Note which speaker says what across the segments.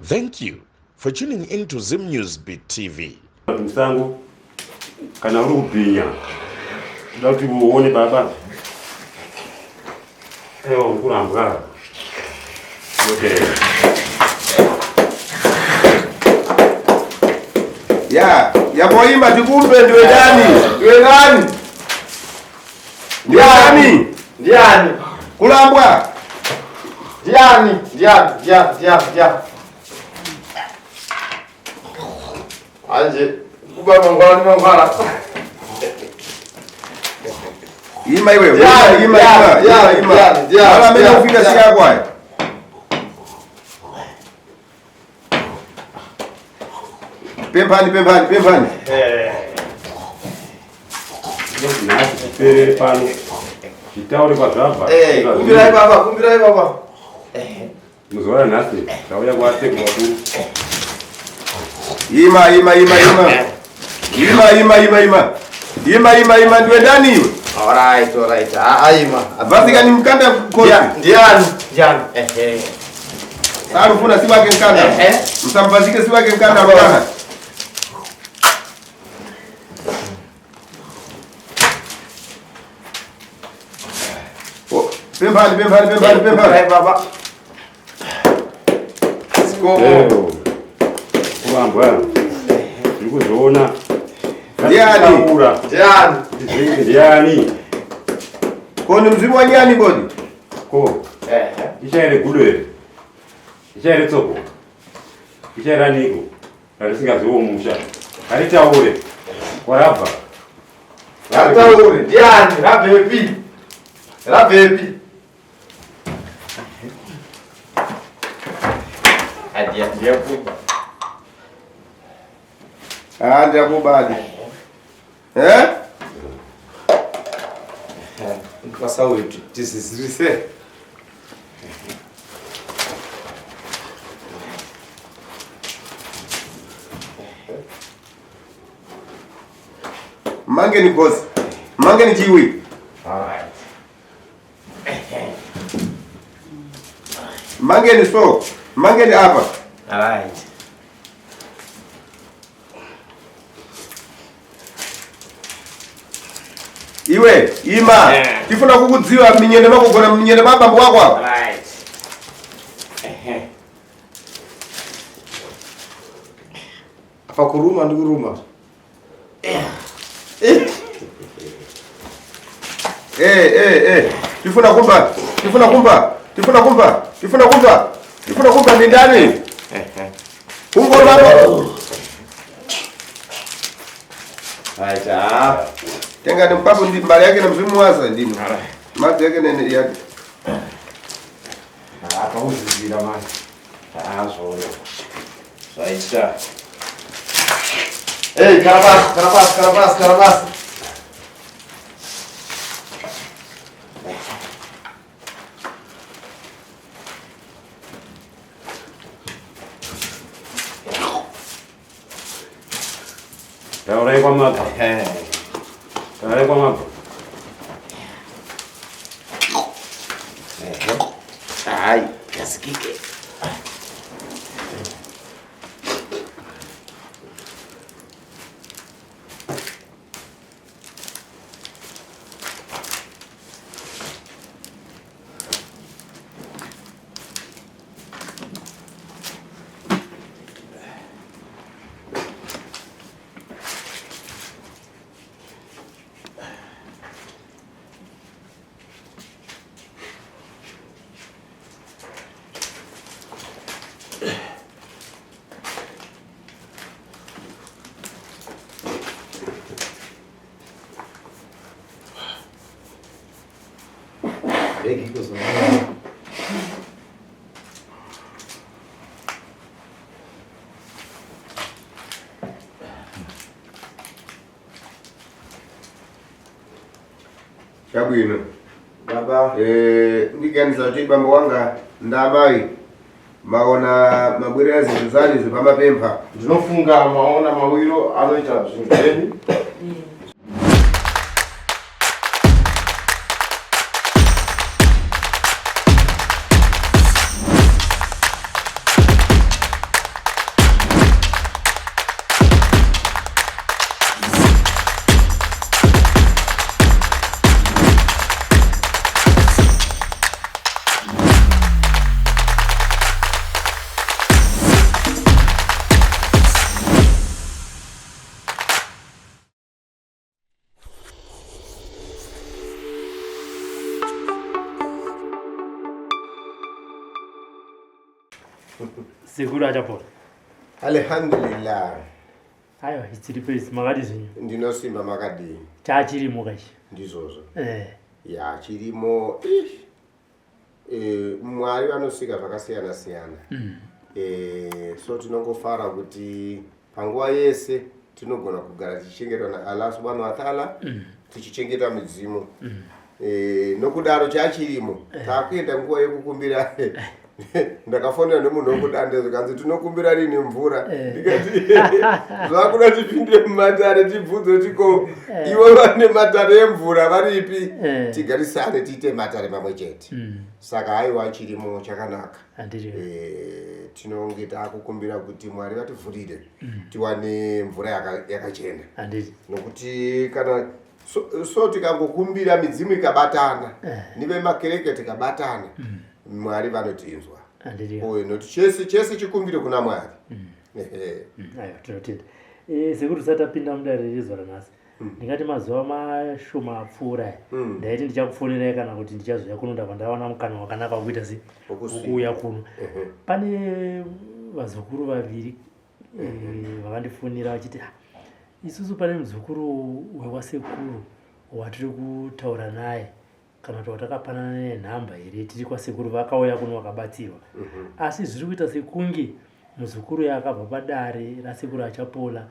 Speaker 1: Thank you for tuning in to Zim News Beat TV.
Speaker 2: Musango kana uri kubhinya toda kuti uone baba aiwa uri kurambwa okay.
Speaker 3: Ya, yakoimba tikumbe ndiwe ndani? Ndiwe ndani? Ndiwe ndani?
Speaker 4: Ndiani?
Speaker 3: Kulambwa.
Speaker 4: Ndiani? Ndiani? Ndiani? Ndiani? Ndiani? Anje kuba mangwala ni mangwala.
Speaker 3: Ima iwe.
Speaker 4: Ndiani?
Speaker 3: Ima ima.
Speaker 4: Ndiani?
Speaker 3: Ima.
Speaker 4: Ndiani? Ndiani?
Speaker 3: Mara amene
Speaker 4: Ndiani?
Speaker 3: kufika
Speaker 4: Ndiani?
Speaker 3: si akwayo. Pemphani pemphani pemphani.
Speaker 2: Nhasi tiperere pano titaure kwazvabva.
Speaker 4: Eh, kumbirai baba, kumbirai baba.
Speaker 2: Muzuva ranhasi tauya kwasekuru vakuru.
Speaker 3: Ima ima ima ima. Ima ima ima ima. Ima ima ima ndiwe ndani iwe?
Speaker 4: Alright, alright. Ah, aima.
Speaker 3: Vazika ni mkanda kosi.
Speaker 4: Ndiani? Ndiani? Ehe.
Speaker 3: Sarufuna si wake mkanda.
Speaker 4: Ehe.
Speaker 3: Msambazike si wake mkanda bwana. Oh, Pemphani pemphani pemphani pemphani.
Speaker 4: Kumbirai baba. Sikomo.
Speaker 2: Eyo, kurambwa tiri kuzviona.
Speaker 3: Ndiani?
Speaker 2: Ngatitaura.
Speaker 4: Ndiani?
Speaker 2: Tizvinge ndiani
Speaker 3: Koni mzimu wa nyani kodi?
Speaker 2: ko
Speaker 4: Ehe.
Speaker 2: ichaire gudo here ichaire tsoko ichaire aniko rarisingaziwo musha ngatitaure kwarabva.
Speaker 4: Rataure, ndiani? Rabvepi? Rabvepi? Adia, ndiyakuba.
Speaker 3: Ah, ndiyakubadi. Eh?
Speaker 4: Mkwasa wetu tisizirise.
Speaker 3: Mangeni kosi. Mangeni chiwi.
Speaker 4: Alright.
Speaker 3: Mangeni so. Mangeni apa.
Speaker 4: Alright.
Speaker 3: Iwe, ima.
Speaker 4: Eh.
Speaker 3: Tifuna kukudziwa minyende makugona minyende mabambo wako apa.
Speaker 4: Alright. Afa kuruma ndikuruma.
Speaker 3: Eh, eh, eh. Tifuna kumba. Tifuna kumba. Tifuna kumba. Tifuna kumba. Tifuna kumba ndi ndani? Kungoma.
Speaker 4: Right. Ah.
Speaker 3: Tenga ni mpapo ndi mbali yake na mzimu wasa ndino. Madzi yake nene yake.
Speaker 4: Ah, pauzizira manje. Ah, zvona. Zvaita. Hey, karabasi, karabasi, karabasi, karabasi.
Speaker 2: Taurai kwamabva. Taurai kwamabva.
Speaker 4: Ai, kasikike. Begi kuzona.
Speaker 3: Chabwino.
Speaker 4: Baba.
Speaker 3: Eh, ndiganiza kuti bambo wanga ndamayi maona mabwerera zinthu zanu zipamapempha.
Speaker 4: Ndinofunga maona mawiro anoita zvinhu zvenyu.
Speaker 5: Sekuru Achapola.
Speaker 3: Alhamdulillah.
Speaker 5: Aiwa, tiripo isu, makadi zvenyu?
Speaker 3: Ndinosimba, makadii?
Speaker 5: Chachirimo kaichi.
Speaker 3: Ndizvozvo.
Speaker 5: Eh.
Speaker 3: Ya, chirimo. Ish. Mwari vanosika zvakasiyana siyana. So tinongofara kuti panguva yese tinogona kugara tichichengetwa naAllah subhanahu wa ta'ala, tichichengeta midzimu. Nokudaro chachirimo, takuenda nguva yekukumbira. Ndakafonera nemunhu wekudande, zvikanzi tinokumbira rini mvura? Ndikati zvakuda tipinde mumatare tibvunze kuti ko ivo vane matare emvura varipi, tigarisane tiite matare mamwe chete. Saka haiwa, chirimo chakanaka.
Speaker 5: Handiri.
Speaker 3: Tinonge takukumbira kuti Mwari vativhurire tiwane mvura yakachena.
Speaker 5: Handiri.
Speaker 3: Nokuti kana so tikangokumbira, midzimu ikabatana nevemakereke tikabatana, Mwari vanotinzwa.
Speaker 5: Handiri.
Speaker 3: Oye, nokuti chese chese chikumbiro kuna Mwari. Ehe.
Speaker 5: Aiwa, tinotenda. Sekuru, tisati tapinda mudare rezuva ranhasi, ndingati mazuva mashoma apfuura aya, ndaiti ndichakufonerai kana kuti ndichazouya kuno, ndabva ndawana mukana wakanaka wekuita se
Speaker 3: Wokusvika.
Speaker 5: Wekuuya kuno. Pane vazukuru vaviri vakandifonera vachiti, "Ah, isusu pane muzukuru wewasekuru watiri kutaura naye kana kuti watakapanana nenhamba here, tiri kwasekuru, vakauya kuno vakabatsirwa, asi zviri kuita sekunge muzukuru yakabva padare rasekuru Achapola,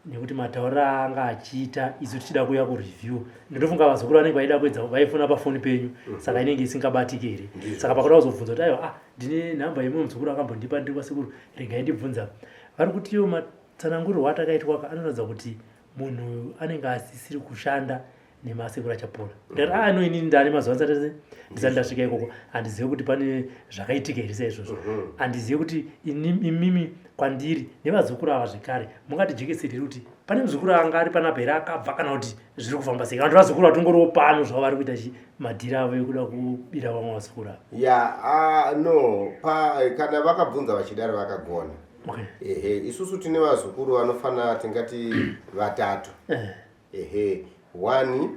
Speaker 5: nekuti matauriro aanga achiita, isu tichida kuuya kureview, ndinofunga vazukuru vanenge vaida kuedza vaifona pafoni penyu, saka inenge isingabatiki here?" Saka pakuda kuzobvunza kuti, "Aiwa, ah, ndine nhamba yemumwe muzukuru akambondipa ndiri kwasekuru, regai ndibvunza," vari kuti iwo matsanangurirwo atakaitwa anoratidza kuti munhu anenge asisiri kushanda nemasekuru Achapola. Ndati, "Ah, no, inini ndane mazuva ndisati ndasvika ikoko, handizivi kuti pane zvakaitika here saizvozvo. Handizivi kuti imimi kwandiri nevazukuru ava zvekare mungatijekeseri kuti pane muzukuru anga ari panapa here akabva, kana kuti zviri kufamba sei, kana kuti vazukuru vatongoriwo pano zvavo vari kuita chi madhiri avo ekuda kubira vamwe vazukuru ava?"
Speaker 3: Ya, no, pa kana vakabvunza vachidaro vakagona. Ehe, isusu tine vazukuru vanofana tingati vatatu. Ehe, one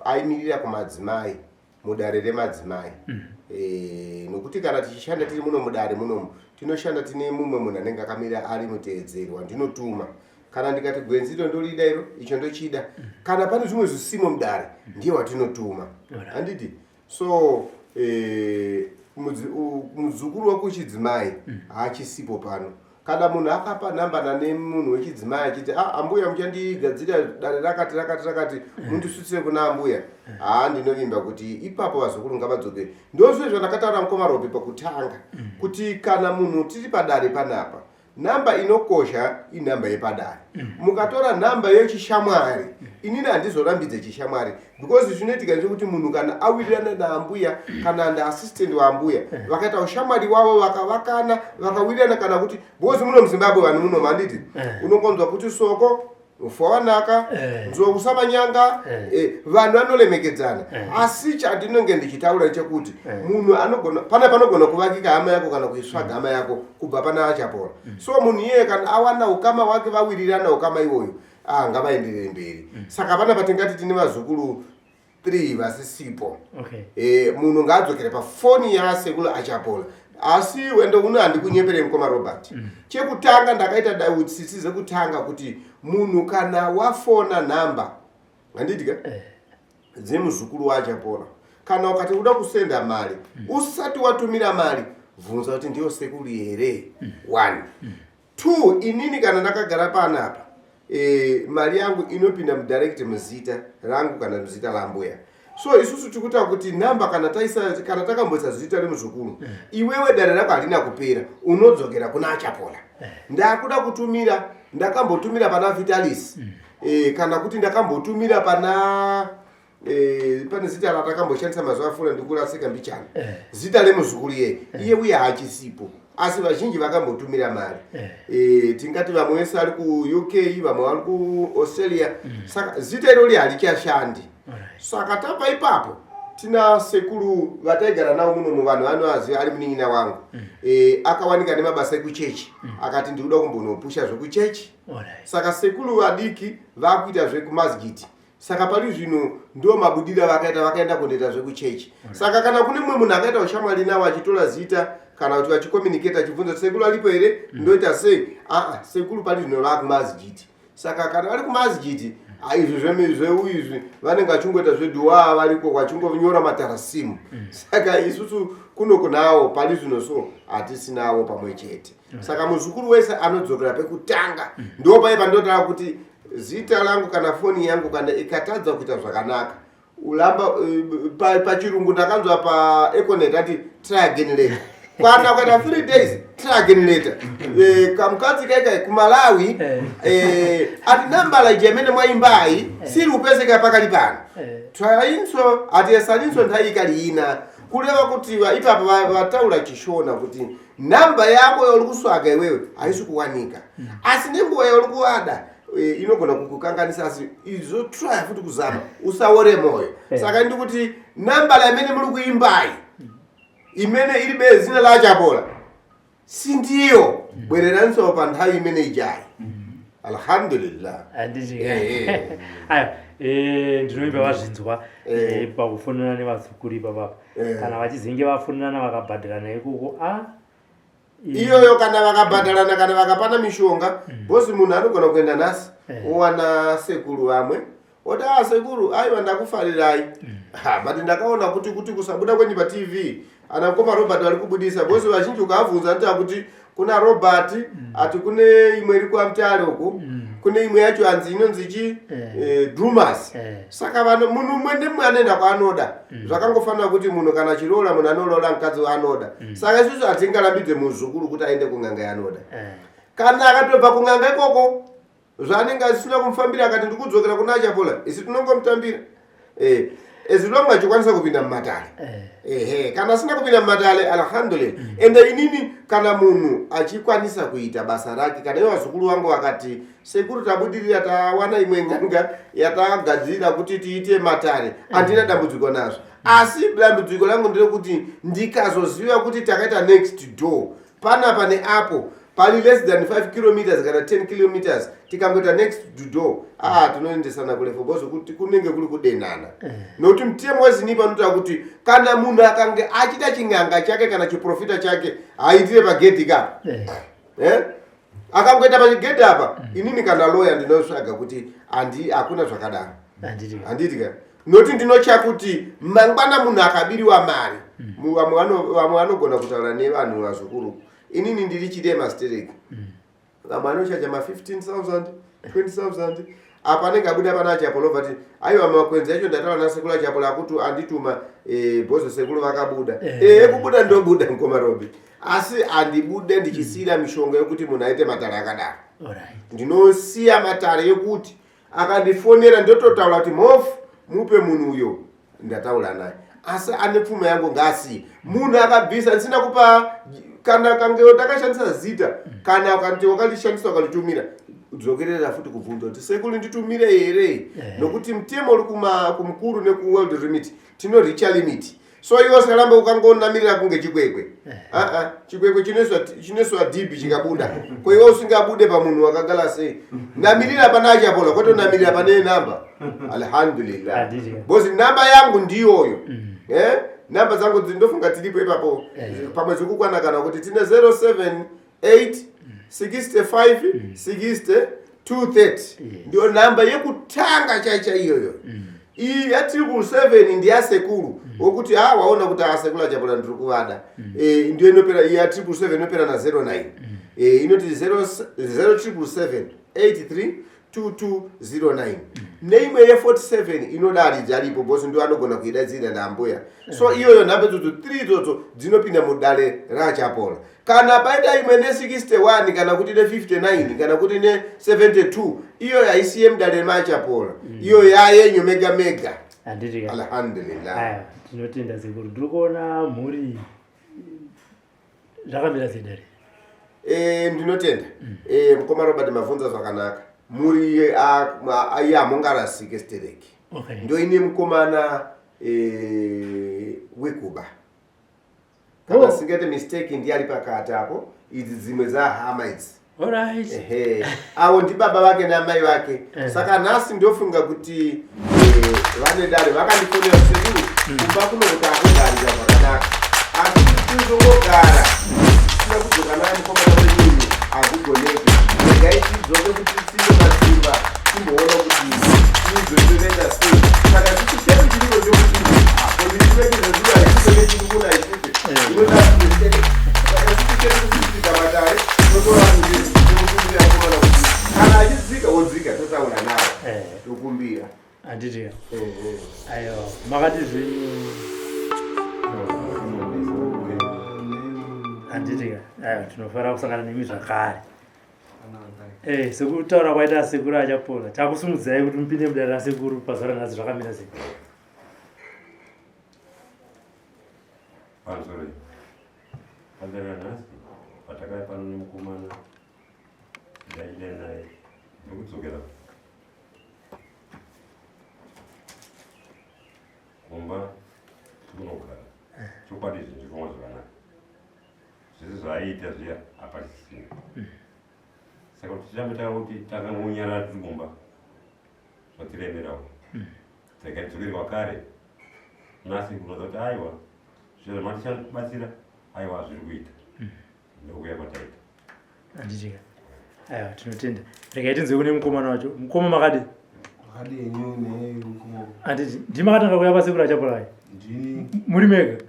Speaker 3: aimirira kumadzimai mudare remadzimai. Nokuti kana tichishanda tiri muno mudare munomu, tinoshanda tine mumwe munhu anenge akamira ari muteedzeri wandinotuma. Kana ndikati gwenzi iro ndorida, iro icho ndochida, kana pane zvimwe zvisimo mudare, ndiye watinotuma. Handiti? So muzukuru wekuchidzimai haachisipo pano. Kana munhu akapa nhamba nane munhu wechidzimai achiti, "Ah, ambuya, muchandigadzira dare rakati rakati rakati, mundisvitsire kuna ambuya," haa, ndinovimba kuti ipapo vazukuru ngavadzoke. Ndozvo zvandakataura mukoma Robi pakutanga kuti kana munhu tiri padare panapa, nhamba inokosha inhamba yepadare. Mukatora nhamba yechishamwari, inini handizorambidze chishamwari, because zvinoitika ndechekuti munhu kana awirirana naambuya kana naassistant waambuya, vakaita ushamwari wavo, vakavakana, vakawirirana, kana kuti because muno muZimbabwe vanhu muno, handiti, unongonzwa kuti soko ufawanaka, nzou samanyanga, vanhu vanolemekedzana. Asi chandinonge ndichitaura chekuti munhu anogona pana panogona kuvakika hama yako kana kuisvaga hama yako kubva pana Achapola. So munhu iyeye kana awana ukama wake, vawirirana ukama iwoyo, ah, ngavaenderere mberi. Saka pana patingati tine vazukuru 3 vasisipo. Munhu ngaadzokere pafoni yasekuru Achapola. Asi wende uno, handikunyepere mukoma Robert, chekutanga ndakaita dautsitsi zekutanga kuti munhu kana wafona nhamba, handiti ka, dzemuzukuru waAchapola, kana ukati uda kusenda mari, usati watumira mari bvunza kuti ndiyo sekuru here. One, two, inini kana ndakagara panapa, mari yangu inopinda mudirect muzita rangu kana muzita rambuya. So isusu tikuta kuti nhamba kana taisa, kana takamboisa zita remuzukuru, iwewe dare rako harina kupera, unodzokera kuna Achapola. Ndakuda kutumira, ndakambotumira pana Vitalis, kana kuti ndakambotumira pana pane zita ratakamboshandisa mazuva apfuura, ndikurasika mbichana zita remuzukuru iyeye. Iye uye haachisipo, asi vazhinji vakambotumira mari. Tingati vamwe vese vari kuUK, vamwe vari kuAustralia. Saka zita irori harichashandi. Saka tabva ipapo, tina sekuru vataigara navo muno muvanhu vanoaziva, ari munin'ina wangu. Akawanika nemabasa ekuchechi, akati ndikuda kumbonopusha zvekuchechi. Saka sekuru vadiki vakuita zvekumasgiti. Saka pari zvino ndo mabudiro avakaita, vakaenda kundoita zvekuchechi. Saka kana kune mumwe munhu akaita ushamwari navo achitora zita kana kuti vachicommunicate achibvunza kuti sekuru aripo here, ndoita sei, aa, sekuru pari zvino vakumasjidi. Saka kana vari kumasjidi, izvi zveuyu izvi vanenge vachingoita zvedhuwa variko, vachingonyora matarasimu. Saka isusu kuno kunawo pari zvino so hatisinawo pamwe chete. Saka muzukuru wese anodzokera pekutanga. Ndo pai pandotaura kuti zita langu kana foni yangu kana ikatadza kuita zvakanaka, ulamba pachirungu ndakanzwa paEconet ati try again later. Kana ukaita 3 days, try again later. Kamukadzi kaikai kuMalawi ati nambala iji amene mwaimbayi siri kupezeka pakali pano, twayinso ati esalinso nthawi ikali ina. Kureva kuti ipapo vataura Chishona kuti namba yako yauri kuswaga iwewe haisi kuwanika, asi nenguva yauri kuwada inogona kukukanganisa, asi izotraya futi kuzama, usaore moyo. Saka ndikuti nambala imene muri kuimbayi imene iri bezina laChapola sindiyo, bwereraniso pa nthawi imene ijayi. Alhamdulillah.
Speaker 5: Handiti?
Speaker 3: Eh.
Speaker 5: Aya, ndinoimba vazvinzwa pakufonana nevazukuru ipapapa. Kana vachizenge vafonana vakabhadharana ikoko a
Speaker 3: Iyoyo kana vakabhadharana, kana vakapana mishonga, boss, munhu anogona kuenda nhasi owana sekuru vamwe, oti, "A sekuru, aiwa, ndakufarirai. Ha, but ndakaona kuti kusabuda kwenyu paTV, ana mukoma Robert vari kubudisa." Boss, vazhinji ukavabvunza anotaura kuti kuna Robert, ati kune imwe iri kwaMutare uku, kune imwe yacho hanzi inonzi chi Drumas. Saka vanhu, munhu mumwe nemumwe anoenda kwaanoda. Zvakangofanira kuti munhu kana achiroora, munhu anoroora mukadzi waanoda. Saka isusu hatingarambidze muzukuru kuti aende kun'anga yaanoda. Kana akatobva kun'anga ikoko, zvaanenge asina kumufambira, akati ndikudzokera kuna Achapola, isi tinongomutambira as long achikwanisa kupinda mumatare. Ehe, kana asina kupinda mumatare, alhamdulillah. Ende inini kana munhu achikwanisa kuita basa rake, kana ivo vazukuru vangu vakati, "Sekuru, tabudirira, tawana imwe n'anga yatagadzirira kuti tiite matare," handina dambudziko nazvo. Asi dambudziko langu nderekuti ndikazoziva kuti takaita next door panapa neapo pari less than 5 kilometers kana 10 kilometers, tikangoita next to door, ah, tinoendesana kurefu because kuti kunenge kuri kudenana, nokuti mutemo weZINIPA unotaura kuti kana munhu akange achida ching'anga chake kana chiprofita chake, haitire pagedhi kapa. Eh? Akangoita pachigedhi apa, inini kana loya ndinotsvaga kuti handi, hakuna zvakadaro.
Speaker 5: Handiti?
Speaker 3: Handiti ka? Nokuti ndinotya kuti mangwana munhu akabiriwa mari, vamwe vanogona kutaura nevanhu vazukuru. Inini ndiri chirema stereki, vamwe vanochaja ma15 000, 20 000. Apa anenge abuda pana Achapola, obva ti, "Aiwa, makwenzi acho ndataura nasekuru Achapola akuti andituma." Bhozo sekuru vakabuda. Kubuda ndobuda, mukoma Robi, asi handibude ndichisiyira mishonga yekuti munhu aite matare akadaro. Ndinosiya matare yekuti akandifonera ndototaura kuti, "Mhofu, mupe munhu uyo ndataura naye, asi ane pfuma yangu ngaasiye." Munhu akabvisa ndisina kupa, kana kange ndakashandisa zita, kana ukanti wakalishandisa ukalitumira, dzokerera futi kubvunza kuti, "Sekuru, nditumire here?" Nokuti mutemo uri kumukuru nekuWorld Remit tinoricha limit. So iwe usarambe ukangonamirira kunge chikwekwe. Aa, chikwekwe chinoiswa dhibhi chikabuda. Ko iwe usingabude pamunhu wakagara sei? Namirira pana Achapola, kwatonamirira pane namba. Alhamdulillah.
Speaker 5: Handiti?
Speaker 3: Because namba yangu ndiyoyo. Eh? Namba dzangu ndofunga tiripo ipapo. Pamwe zvikukwana kana kuti tine 078 65 60 230. Ndiyo namba yekutanga chaicha iyoyo. Iyi ya777 ndiyasekuru wokuti ha waona kuti asekuru Achapola ndiri kuvada. Ndiyo inopera iyi ya777, inopera na09. Inoti 0777 83 2209. Neimwe ye47 inodaridza aripo boss, ndo anogona kuidadzira ndambuya. So iyoyo nhamba idzodzo 3 idzodzo dzinopinda mudare raChapola. Kana paita imwe ne61 kana kuti ne59 kana kuti ne72, iyo haisiye mudare maChapola, iyo yayenyu mega mega.
Speaker 5: Handiti ka?
Speaker 3: Alhamdulillah.
Speaker 5: Aya, tinotenda sekuru. Ndiri kuona mhuri zvakamira sei dare?
Speaker 3: Ndinotenda, mukoma Robert, mabvunza zvakanaka. Mhuri hamungarasike stereki. Ndoine mukomana wekuba kana singaite mistake, ndiye ari pakati apo. Idzi dzimwe dzahama idzi.
Speaker 5: Alright.
Speaker 3: Ehe. Avo ndibaba vake namai vake.
Speaker 5: Eh.
Speaker 3: Saka nhasi ndofunga kuti eh, vane dare vakandifonera sekuru kumba kuno kuti akugarira zvakanaka. Asi tizongogara tisina kudzoka naye mukomana wenyini hazvigoneki. Regai tidzoke kuti titsime matsimba timboona kuti izotoenda sei. Saka chisi chedu chiriko ndokuti komiti weke zvaziva haisise nechirikuna haisise.
Speaker 5: Eh.
Speaker 3: Inoda kuti saka chisi chedu kusimbisa matare totora kuti tokumbira mukomana kuti kana achidzika wodzika totaura naye
Speaker 5: Eh.
Speaker 3: tokumbira.
Speaker 5: Handiti
Speaker 3: Eh, eh.
Speaker 5: aiwa makati zvenyu handiti aiwa tinofara kusangana nemi zvakare. Eh, sekutaura kwaita sekuru achapola takusumudzai kuti mupinde mudare rasekuru pazuva ranhasi zvakamira sei?
Speaker 2: Pamusoro padare ranhasi patakauya pano nemukomana ndaida naye ndokudzokera kumba tikunogara. Chokwadi izvi ndirikumwa zvakanaka, zvese zvaaiita zviya hapachisina. Saka kuti tirambe takakuti takangonyarara tiri kumba zvatiremerawo, saka tidzokere kwakare nhasi kunoza kuti aiwa zviro zvamatichabatsira aiwa zviri kuita ndokuya kwataita.
Speaker 5: Handitika aiwa tinotenda. Regai tinzwe kune mukomana wacho. Mukoma makadi?
Speaker 6: Makadini nemukoma?
Speaker 5: Handiti ndimakatanga kuuya pasekuru achapola vai?
Speaker 6: Ndini.
Speaker 5: Muri mega?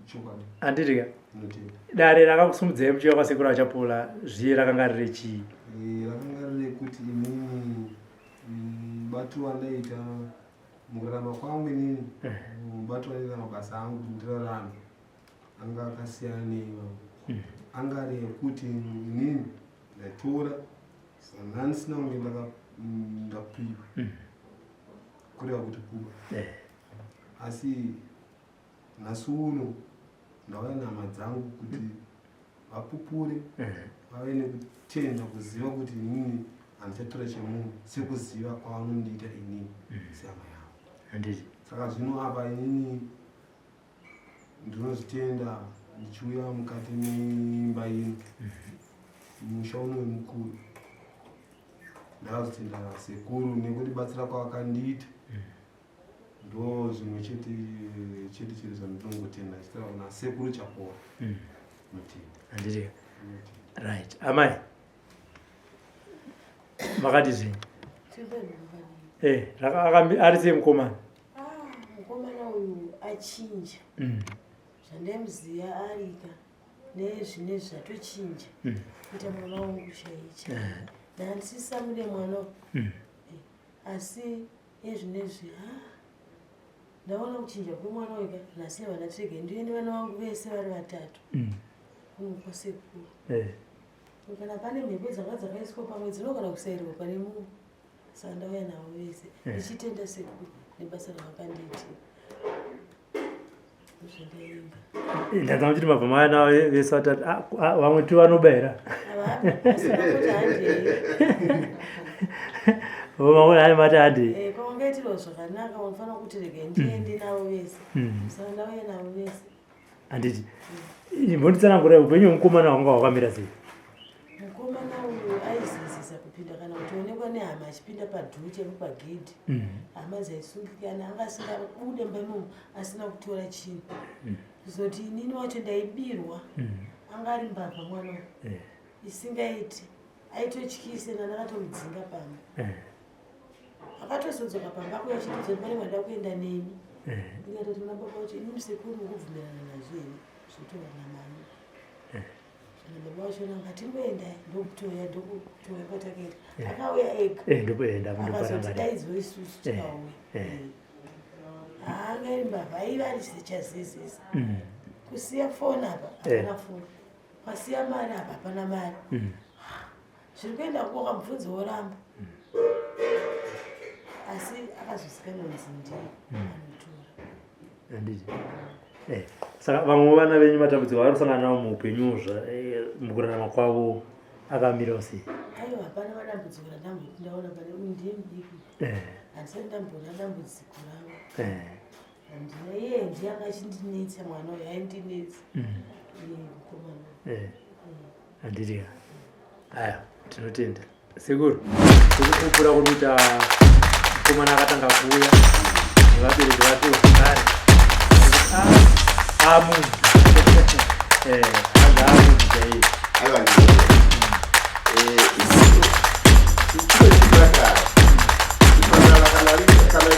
Speaker 6: Chokwadi.
Speaker 5: Handitika
Speaker 6: Ndinotenda.
Speaker 5: dare rakakusumudzai muchiuya kwasekuru achapola zviye rakanga riri chii?
Speaker 6: Eh, rakanga riri kuti inini mubato wandaita mukurarama kwangu inini, mubato wandaita mabasa angu kuti ndirarame anga akasiyana neivavo, anga ari ekuti inini ndaitora saka ndisina kunge ndapiwa, kureva kuti kuba. Asi nhasi uno ndauya nehama dzangu kuti vapupure, vave nekutenda kuziva kuti inini handichatora chemunhu sekuziva kwavanondiita inini sehama yavo.
Speaker 5: Handiti
Speaker 6: Saka zvino apa inini ndinozvitenda ndichiuya mukati meimba ino, musha uno wemukuru. Ndakazotenda sekuru nekundibatsira kwavakandiita. Ndo zvimwe chete chete chete zvandinongotenda ndichitaura kuna sekuru Chapora. Notenda.
Speaker 5: Handitika
Speaker 6: Notenda.
Speaker 5: Right, amai makati zvenyu? Eh, ari sei mukomana?
Speaker 7: Ah, mukomana uyu achinja. Zvandaimuziva arika nezvine zvatochinja. Kuita mwana wangu chaicha ndandisisamude mwana uyu. Asi ezvinezvi ha ndaona kuchinja kwemwana uyu ka nhasi nevana tirege ndiye nevana vangu vese vari vatatu kwasekuru. Kana pane mhepo dzanga dzakaiswa pamwe dzinogona kusairirwa pane mumwe, saka ndauya navo vese ndichitenda sekuru nebasa ravakandiitira zvandaiimba.
Speaker 5: Ndanga muchiti mabva mauya navo vese vatatu. Ah, ah, vamwe tu vanoba here?
Speaker 7: Kuti handei.
Speaker 5: Vamwe hai mati handei.
Speaker 7: Kwawangaitirwa zvakanaka unofanira kuti regai ndiende navo vese, saka ndauya navo vese.
Speaker 5: Handiti imbonditsanangura upenyu hwemukomana hwanga hwakamira sei?
Speaker 7: Mukomana uyu aizezesa kupinda kana kutoonekwa nehama achipinda padhuu chaipo pagedhi. Hama dzaisungikana, anga asingabude mumba imomo asina kutora chinhu. Kuzoti inini wacho ndaibirwa, anga ari mbavha mwana uyu. Isingaiti, aitotyise nandakatomudzinga pamba. Akatozodzoka pamba akuya achitiudza kuti pane mwada kuenda nemi. Ndikatoti kuna baba vacho, imi sekuru mukubvumirana nazvo here zvotorwa namami? Zvana baba vacho ngatimboendai, ndokutoya ndokutoya kwatakaita. Akauya ega.
Speaker 5: Eh, ndopoenda.
Speaker 7: Akazoti daidzwa isusu tikauya. Haanga iri mbavha, aiva ari chazezesa. Kusiya foni apa hapana foni, kwasiya mari apa hapana mari. Zviri kuenda kuoka mubvunzo woramba, asi akazozikanwa kunzi ndiye anotora.
Speaker 5: Handiti saka vamwe vana venyu matambudziko avari kusangana nawo muupenyu mukurarama kwavo akamirawo sei?
Speaker 7: Aiwa, hapana madambudziko randamboti ndaona pane uyu. Ndiye mudiki. Handisati ndamboona dambudziko ravo. Handina. Iye ndiye anga achindinetsa mwana uyu, aindinetsa iye mukomana.
Speaker 5: Handiti. Aya, tinotenda sekuru. Sekupupura kuri kuita mukomana akatanga kuuya nevabereki vake zvakare. Amunhu anzi amunhu chaiye.
Speaker 3: Aiwa, ndinoona. Chiro chipatara, chipatara kana ikava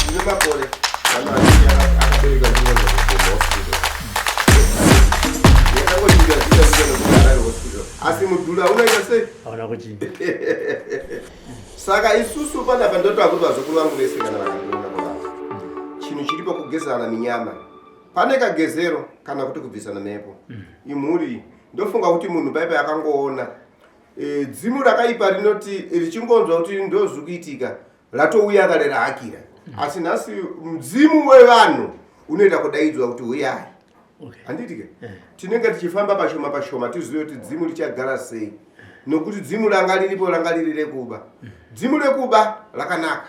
Speaker 3: ndine makore, vanhu vazhinji akabereka ndinoenda kuhospital, yakangochinja zita zita nekuti Harare Hospital, asi mudhuri unoita sei?
Speaker 5: Hauna kuchinja.
Speaker 3: Saka isusu panapa ndotoa kuti vazukuru vangu vese kana vakandiona kuvanhu, chinhu chiripo kugezana minyama, pane kagezero kana kuti kubvisana mhepo. Imhuri, ndofunga kuti munhu paipa akangoona dzimu rakaipa rinoti richingonzwa kuti ndozviri kuitika, ratouya akarera hakira. Asi nhasi mudzimu wevanhu unoita kudaidzwa kuti huyai. Handiti ke tinenge tichifamba pashoma pashoma, tizive kuti dzimu richagara sei, nokuti dzimu ranga riripo ranga riri rekuba. Dzimu rekuba rakanaka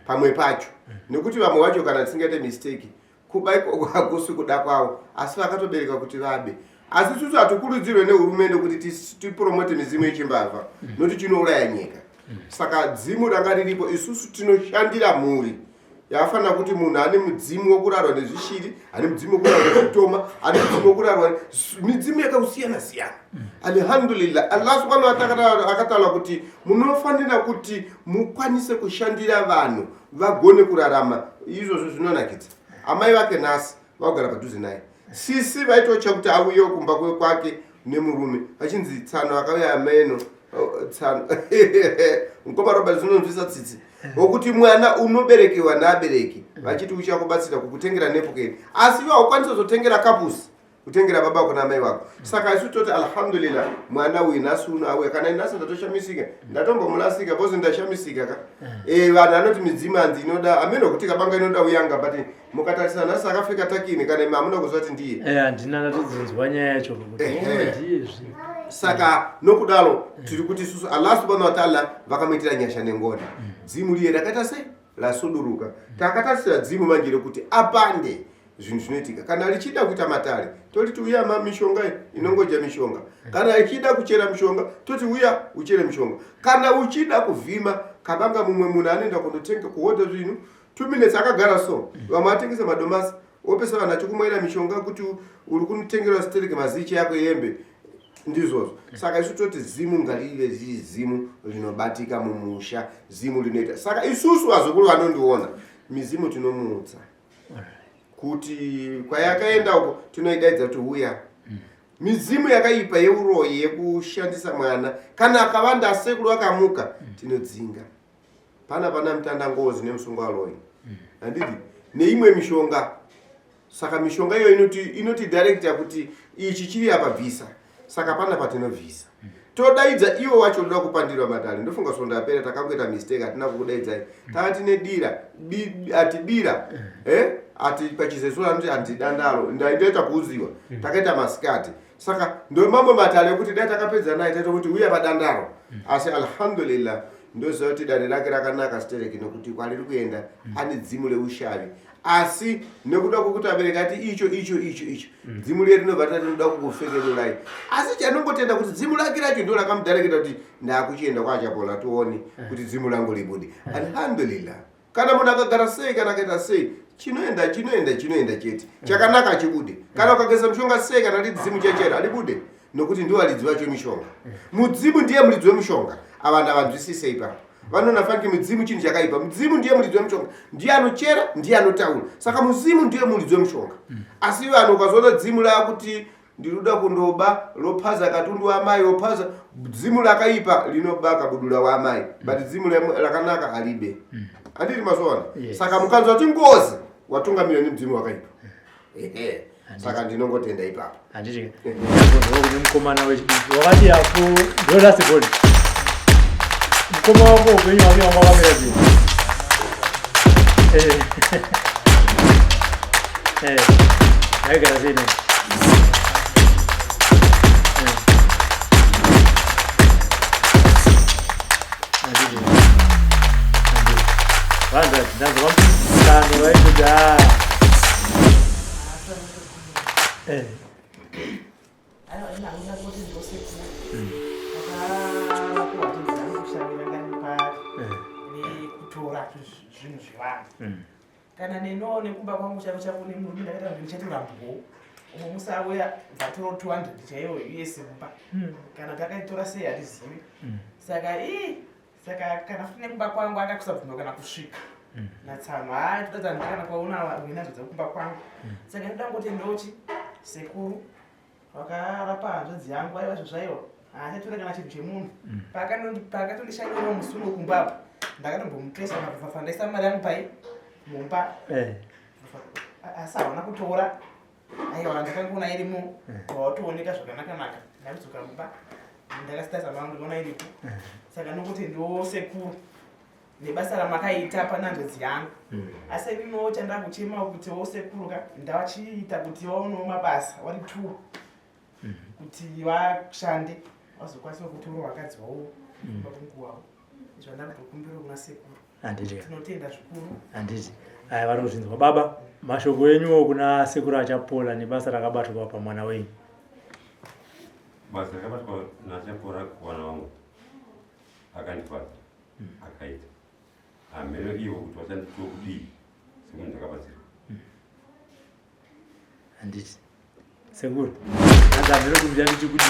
Speaker 3: pamwe pacho, nekuti vamwe vacho, kana tisingaite mistake, kuba ikoko hakusi kuda kwavo, asi vakatobereka kuti vabe. Asi isusu hatikurudzirwe nehurumende kuti tipromote midzimu yechimbavha, nokuti chinouraya nyika. Saka dzimu ranga riripo, isusu tinoshandira mhuri yakafanira kuti munhu ane mudzimu wekurarwa nezvishiri, ane mudzimu wekurarwa nezvitoma, ane mudzimu wekurarwa midzimu yakasiyana siyana. Alhamdulillah, Allah subhanahu wa ta'ala akataura kuti munofanira kuti mukwanise kushandira vanhu vagone kurarama. Izvozvo zvinonakidza. Amai vake nhasi vakugara padhuze naye. Sisi vaitotya kuti auyewo kumba kwake nemurume, vachinzi tsano akauya ameno. Oh, tsano mukoma Robert, zvinonzwisa tsitsi wokuti mwana unoberekewa naabereki vachiti uchakubatsira kukutengera napkin, asi iwe haukwanisi kuzotengera kapusi, kutengera baba vako namai vako. Saka isu toti alhamdulillah, mwana uyu nhasi uno auya. Kana nhasi ndatoshamisika, ndatombomulasika bcause ndashamisika ka. Vanhu anoti midzimu hanzi inoda ameno kuti kabanga inoda uyanga, but mukatarisa nhasi akapfeka takini, kana imi hamuna kuziva kuti ndiye.
Speaker 5: Handina ndatodzonzwa nyaya yacho kuti oh, ndiyezve.
Speaker 3: Saka nokudaro tiri kuti isusu Allah subhanahu wa ta'ala vakamuitira nyasha nengoni. Dzimu riye rakaita sei? Rasuduruka. Takatarisira dzimu manje rekuti apande zvinhu zvinoitika. Kana richida kuita matare, toti uya ma mishonga iyi inongoja mishonga. Kana ichida kuchera mishonga, toti uya uchere mishonga. Kana uchida kuvhima kabanga, mumwe munhu anoenda kundotenga, kuhodha zvinhu, 2 minutes akagara. So vamwe atengesa madomasi, opesa vanhu achikumwaira mishonga kuti uri kunotengera stereki mazichi yako yembe. Ndizvozvo. Saka isu toti zimu ngarive riri zimu rinobatika mumusha, zimu rinoita. Saka isusu vazukuru vanondiona, mizimu tinomuudza kuti kwayakaenda uko, tinoidaidza kuti uya. Midzimu yakaipa yeuroyi, yekushandisa mwana, kana akavanda asekuru akamuka, tinodzinga. Pana mutanda ngozi nemusungwa handiti, neimwe mishonga. Saka mishonga iyoyo inoti directa kuti ichi chiri apa, bvisa. Saka pana patinobvisa, todaidza iwo wacho unoda kupandirwa matare. Ndofunga svondo yapera takangoita mistake, hatina kukudaidzai. Taka tine dira ati dira ati pachizezura anoti andi dandaro, ndaita kuuziwa takaita masikati. Saka ndo mamwe matare ekuti dai takapedza naye, taita kuti uya padandaro. Asi alhamdulillah, ndoziva kuti dare rake rakanaka stereki, nekuti kwariri kuenda ane dzimu reushavi, asi nekuda kwekuti abereki ati icho icho icho icho, dzimu riye rinobva tati rinoda kukufekerurai. Asi chanongotenda kuti dzimu rake racho ndo rakamudareketa kuti ndakuchienda kwaChapola, tione kuti dzimu rangu ribude. Alhamdulillah, kana munhu akagara sei, kana akaita sei, chinoenda, chinoenda, chinoenda chete. Chakanaka chibude. Kana ukageza mushonga sei, kana riri dzimu chechero, haribude, nokuti ndiwo varidzi vacho mishonga. Mudzimu ndiye muridzi wemushonga. Avanhu havanzwisise ipapo, vanoona fanike midzimu chinhu chakaipa. Mudzimu ndiye muridzi wemushonga, ndiye anochera, ndiye anotaura. Saka mudzimu ndiye muridzi wemushonga. Asi vanhu ukazoona dzimu raakuti ndinoda kundoba, lopaza katundu wamai, lopaza, dzimu rakaipa linoba kabudula wamai, but dzimu rakanaka halibe. Handiti mazoona?
Speaker 5: Yes.
Speaker 3: Saka mukanzwa kuti ngozi, watungamirwa nemudzimu wakaipa. Ehe, saka ndinongotenda ipapo.
Speaker 5: Handiti ndabvunzwa kune mukomana wechidiki wakati apo ndo last born, mukoma wako upenyu hwake wanga wakamira sei? Waigara sei naye? Handiti handiti vanza ndanzwa mutano vaitoti a
Speaker 7: Hauna kuti ndosekuru.
Speaker 8: Ndakakuwa hanzvadzi yangu shavi ranga riri paari rekutora zvinhu zvevanhu. Kana neniwo nekumba kwangu chako chako nemurume ndakaita kuti ndichatora mbwo umwe musauya bvatoro 200 chaiyo us mumba. Kana takaitora sei hatizivi. Saka ii saka kana futi nekumba kwangu akakusabvuma kana kusvika natsano, haa, toda kana kwaona wenadzo dzekumba kwangu. Saka ndoda ngoti ndochi sekuru vakarapa hanzvadzi yangu, aiwa, zvaiwa haachatora kana chinhu chemunhu. Paakatondishanyirawo musi uno kumba apa, ndakatombomutesa mafafa, ndaisa mari yangu pai mumba. Asi hauna kutora, aiwa, ndakangoona irimo, watooneka zvakanaka-naka. Ndakudzoka mumba, ndakasitasa mangu, ndikaona iripo. Saka nokuti ndo sekuru nebasa ramakaita panhanzvadzi yangu. Asi ininiwo chandakuchemawo kuti wo sekuru ka ndachiita kuti vaonewo mabasa vari two, kuti vashande vazokwanisa kutora vakadzi vavo vakungu wavo. Zvandakutokumbira kuna sekuru.
Speaker 5: Handiti?
Speaker 8: Tinotenda zvikuru.
Speaker 5: Handiti, aya vari kuzvinzwa. Baba, mashoko enyuwo kuna sekuru Achapola nebasa rakabatwa pamwana wenyu.
Speaker 2: Basa rakabatwa naChapora kuwana wangu akandifadza, akaita hameno ivo kuti vachanditiwo kudii semunhu ndakabatsirwa.
Speaker 5: Handiti, sekuru, hanzi hameno kuti muchanditi kudii.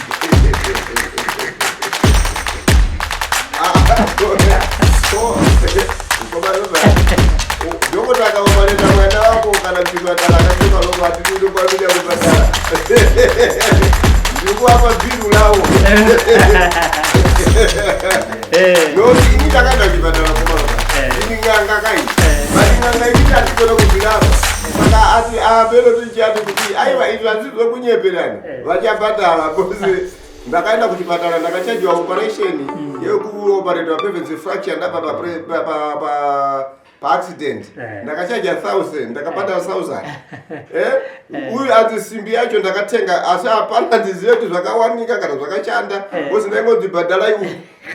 Speaker 3: So, dhokota akaopareta mwana wako kana kuchipatara, akachema loko atikuti kwakuda kupatara, ndikuapa bhiru lawo. Nokuti ini ndakaenda kuchipatara komaloka. Ini ng'anga kai, mati ng'anga ichiti hatikona kuzvirapa. Saka ati apeno tichati kuti aiwa, izvi hazvisi zvekunyeperani. Vachabhadhara because ndakaenda kuchipatara, ndakachajiwa operation yekuoperatwa pelvic fracture, ndabva paaccident. Ndakachaja 1000, ndakabhadhara 1000. Uyu ati simbi yacho ndakatenga, asi hapana ndizive kuti zvakawanika kana zvakashanda. Because ndaingonzi bhadharai uku,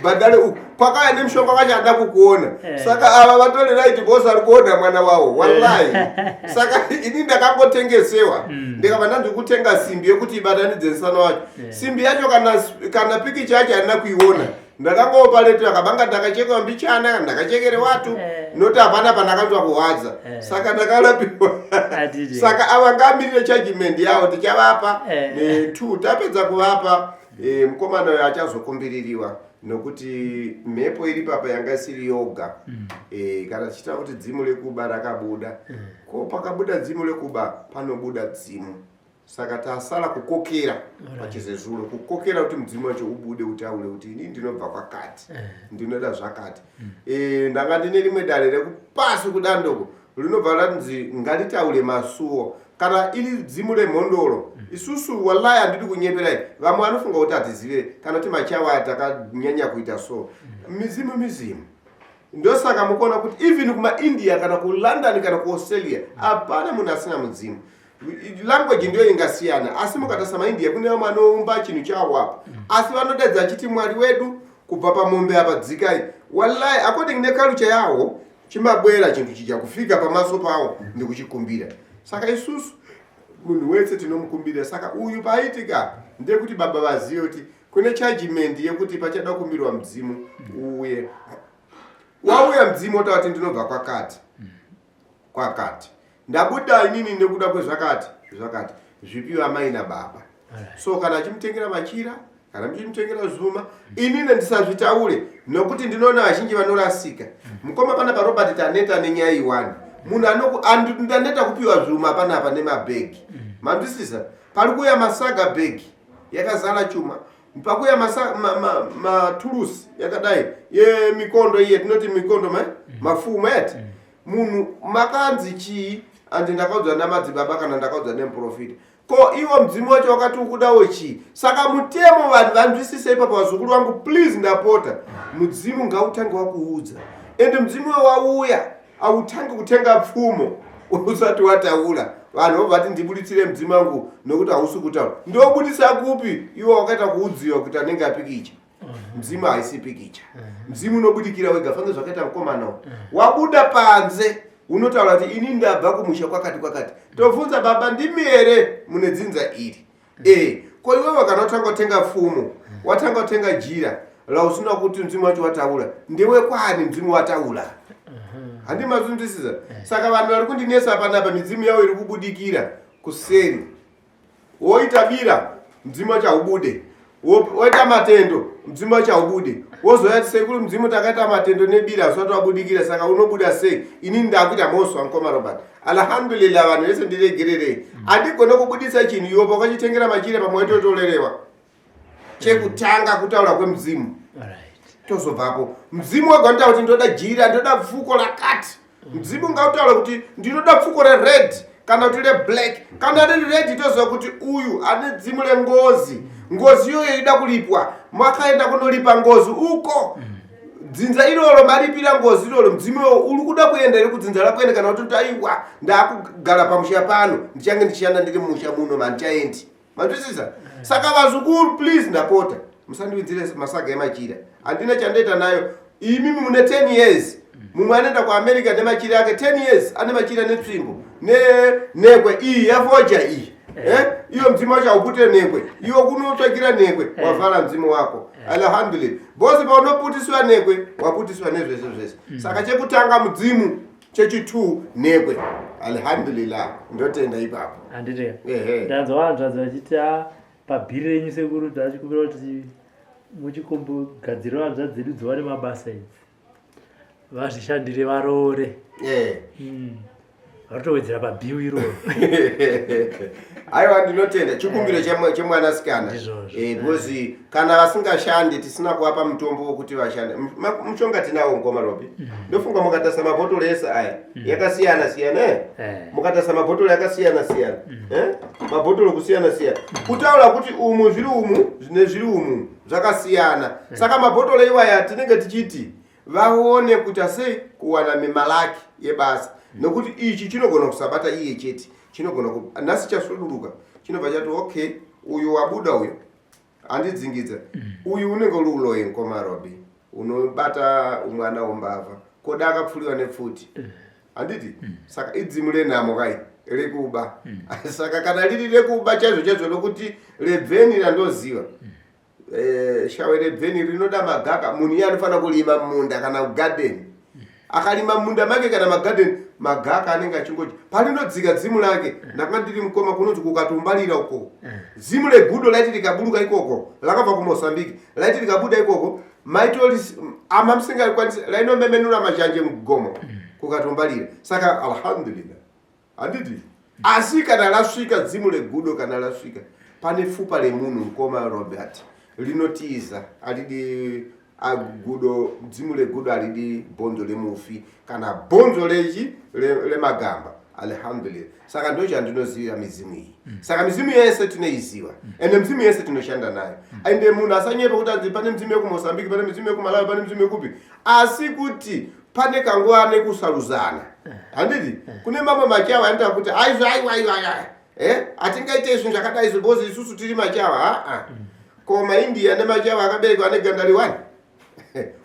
Speaker 3: bhadhare uku, kwakauya nemushonga wacho handa kukuona. Saka ava vatori right because ari kuona mwana wavo, wallahi. Saka ini ndakangotengesewa, ndikabva ndanzi kutenga simbi yekuti ibatanidze musana wacho. Simbi yacho kana pikicha yacho handina kuiona. Ndakangopaletwa akabanga, ndakachekwa mbichana, ndakachekere watu. Noti hapana pandakanzwa kuhwadza. Saka ndakarapiwa.
Speaker 5: Handiti.
Speaker 3: Saka ava ngamirire judgment yavo, tichavapa. Two tapedza kuvapa, mukomana uyo achazokumbiririwa nokuti mhepo iri papa yanga isiri yoga. Kana tichitaura kuti dzimu rekuba rakabuda, ko pakabuda dzimu rekuba panobuda dzimu. Saka tasara kukokera pachizezuro, kukokera kuti mudzimu wacho ubude, utaure kuti ini ndinobva kwakati, ndinoda zvakati. Ndanga ndine rimwe dare rekupasi kudandoko, rinobva ranzi ngaritaure masuo kana iri dzimu remhondoro. Isusu, wallahi, handidi kunyeperai, vamwe vanofunga kuti hatizive kana kuti machawa takanyanya kuita. So mizimu mizimu. Ndosaka mukuona kuti even kumaIndia kana kuLondon kana kuAustralia hapana munhu asina mudzimu. Language ndiyo ingasiyana, asi mukatarisa maIndia kune vamwe vanoumba chinhu chavo apa, asi vanodedza achiti Mwari wedu kubva pamombe apa dzikai. Wallahi, according neculture yawo, chimabwera chinhu chija kufika pamaso pawo ndikuchikumbira. Saka isusu munhu wese tinomukumbira. Saka uyu paitika ndekuti baba vazive kuti kune judgment yekuti pachada kukumbirwa mudzimu uye wauya mudzimu wotaura kuti ndinobva kwakati kwakati, ndabuda inini nekuda kwezvakati zvakati, zvipiwa mai nababa. So kana achimutengera machira, kana muchimutengera zvuma, inini ndisazvitaure nokuti ndinoona vazhinji vanorasika. Mukoma, pana paRobert taneta nenyaya iwani munhu ndaneta kupiwa zvuma panapa nemabhegi. Mandisisa pari kuuya masaga, bhegi yakazara chuma, pakuya maturusi yakadai yemikondo iye tinoti mikondo mafuma eti munhu makanzi chii? Andi ndakaudzwa namadzibaba kana ndakaudzwa nemuprofita. Ko iwo mudzimu wacho wakati ukudawo chii? Saka mutemo, vanhu vanzwisise ipapo. Vazukuru vangu, please, ndapota, mudzimu ngautange wakuudza. Ende mudzimu wauya, autangi kutenga pfumo usati wataura. Vanhu vobva vati ndibuditsire mudzimu wangu nokuti hausi kutaura. Ndobudisa kupi iwo wakaita kuudziwa kuti anenge apikicha? Mudzimu haisi pikicha. Mudzimu unobudikira wega, fange zvakaita mukomanawo. Wabuda panze, unotaura kuti ini ndabva kumusha kwakati kwakati. Tobvunza baba, ndimi here mune dzinza iri? E, ko iwewe kana utanga kutenga pfumo? Watanga kutenga jira rausina kuti mudzimu wacho wataura ndewekwani, mudzimu wataura. Handi mazvinzwisisa? Saka vanhu vari kundinetsa panapa, midzimu yavo iri kubudikira kuseri. Woita bira, mudzimu wacho haubude. Woita matendo, mudzimu wacho haubude. Wozouya ti, "Sekuru, mudzimu takaita matendo nebira usati wabudikira, saka unobuda sei?" Inini ndakuita mhosva, mukoma Robert. Alhamdulillah, vanhu vese ndiregererei, handigone kubudisa chinhu iwo pakachitengera machira pamwe waitotorerewa. Chekutanga kutaura kwemudzimu, tozobvapo. Mudzimu wega unotaura kuti ndoda jira, ndoda pfuko rakati. Mudzimu ngautaura kuti ndinoda pfuko rered kana kuti reblack. Kana riri red, toziva kuti uyu ane dzimu rengozi. Ngozi iyoyo ida kulipwa. Makaenda kunolipa ngozi uko, dzinza iroro maripira ngozi iroro, mudzimu iwowo uri kuda kuenda iri kudzinza rakuenda, kana kuti aiwa, ndaakugara pamusha pano, ndichange ndichishanda ndiri mumusha muno, mandichaendi. Manzwisisa? Saka vazukuru, please, ndapota, musandiwidzire masaga emachira. Handina chandoita nayo. Imimi mune 10 years, mumwe anoenda kuAmerica nemachira ake 10 years, ane machira netsvimbo nenekwe iyi yafoja iyi. Eh? Iyo mudzimu wacho haupute nekwe, iwe kunotsvakira nekwe, wavhara mudzimu wako. Alhamdulillah, bosi paunoputiswa nekwe, waputiswa nezvese zvese. Saka chekutanga mudzimu, chechi2 nekwe. Alhamdulillah, ndotenda ipapo.
Speaker 5: Handiti?
Speaker 3: Ehe.
Speaker 5: Ndanzwa vanhu vachiti, "Ah, pabhiri renyu sekuru, tachikumbira kuti muchikombogadzira hanzvadzi dzedu dziwane mabasa idzi, vazvishandire, varoore." Varikutowedzera pabhiu iroro.
Speaker 3: Aiwa, ndinotenda chikumbiro chemwanasikana.
Speaker 5: Ndizvozvo.
Speaker 3: Because kana vasingashandi, tisina kuvapa mutombo wokuti vashande. Mushonga tinawo, mukoma Robi. Ndofunga mukatarisa mabhotoro ese aya yakasiyana siyana, eh? Mukatarisa mabhotoro yakasiyana siyana, eh? Mabhotoro kusiyana siyana, kutaura kuti umu zviri umu nezviri umu zvakasiyana. Saka mabhotoro iwaya tinenge tichiti vaone kuita sei kuwana mimalaki yebasa, nekuti ichi chinogona kusabata iye chete, chinogona nhasi chasuduruka, chinobva chati, "Okay, uyu wabuda, uyu handidzingidza uyu." Unenge uri uloyi, mukoma Robi, unobata mwana wombavha koda akapfuliwa nepfuti, handiti? Saka idzimu renhamo kai rekuba. Saka kana riri rekuba chaizvo chaizvo, nokuti rebveni randoziva, shawe rebveni rinoda magaka. Munhu iye anofanira kurima munda kana kugadheni. Akarima munda make kana magadheni, magaka anenge achingodya. Parinodzika dzimu lake, ndanga ndiri mukoma kunonzi kukatumbalira uko, dzimu regudo raiti rikaburuka ikoko, rakabva kuMozambique, raiti rikabuda ikoko, maitori ama musingakwanisi, rainomemenura mazhanje mugomo kukatumbalira. Saka alhamdulillah, handiti? Asi kana rasvika dzimu regudo, kana rasvika pane pfupa remunhu, mukoma Robert, rinotiza. Haridi gudo, dzimu regudo haridi bhonzo remufi kana bhonzo rechi remagamba. Alhamdulillah, saka ndo chandinozivira midzimu iyi. Saka midzimu yese tinoiziva, ende midzimu yese tinoshanda nayo. Ende munhu asanyepa kuti anzi pane midzimu yekuMozambique, pane midzimu yekuMalawi, pane midzimu yekupi, asi kuti pane kanguva nekusaruzana, handiti? Kune mamwe machawa anoita kuti aizvo, aiwa, aiwa, aiwa, eh, hatingaite zvinhu zvakadai izvo because isusu tiri machawa. Haa, ko maIndia nemachawa akaberekwa neganda riwani,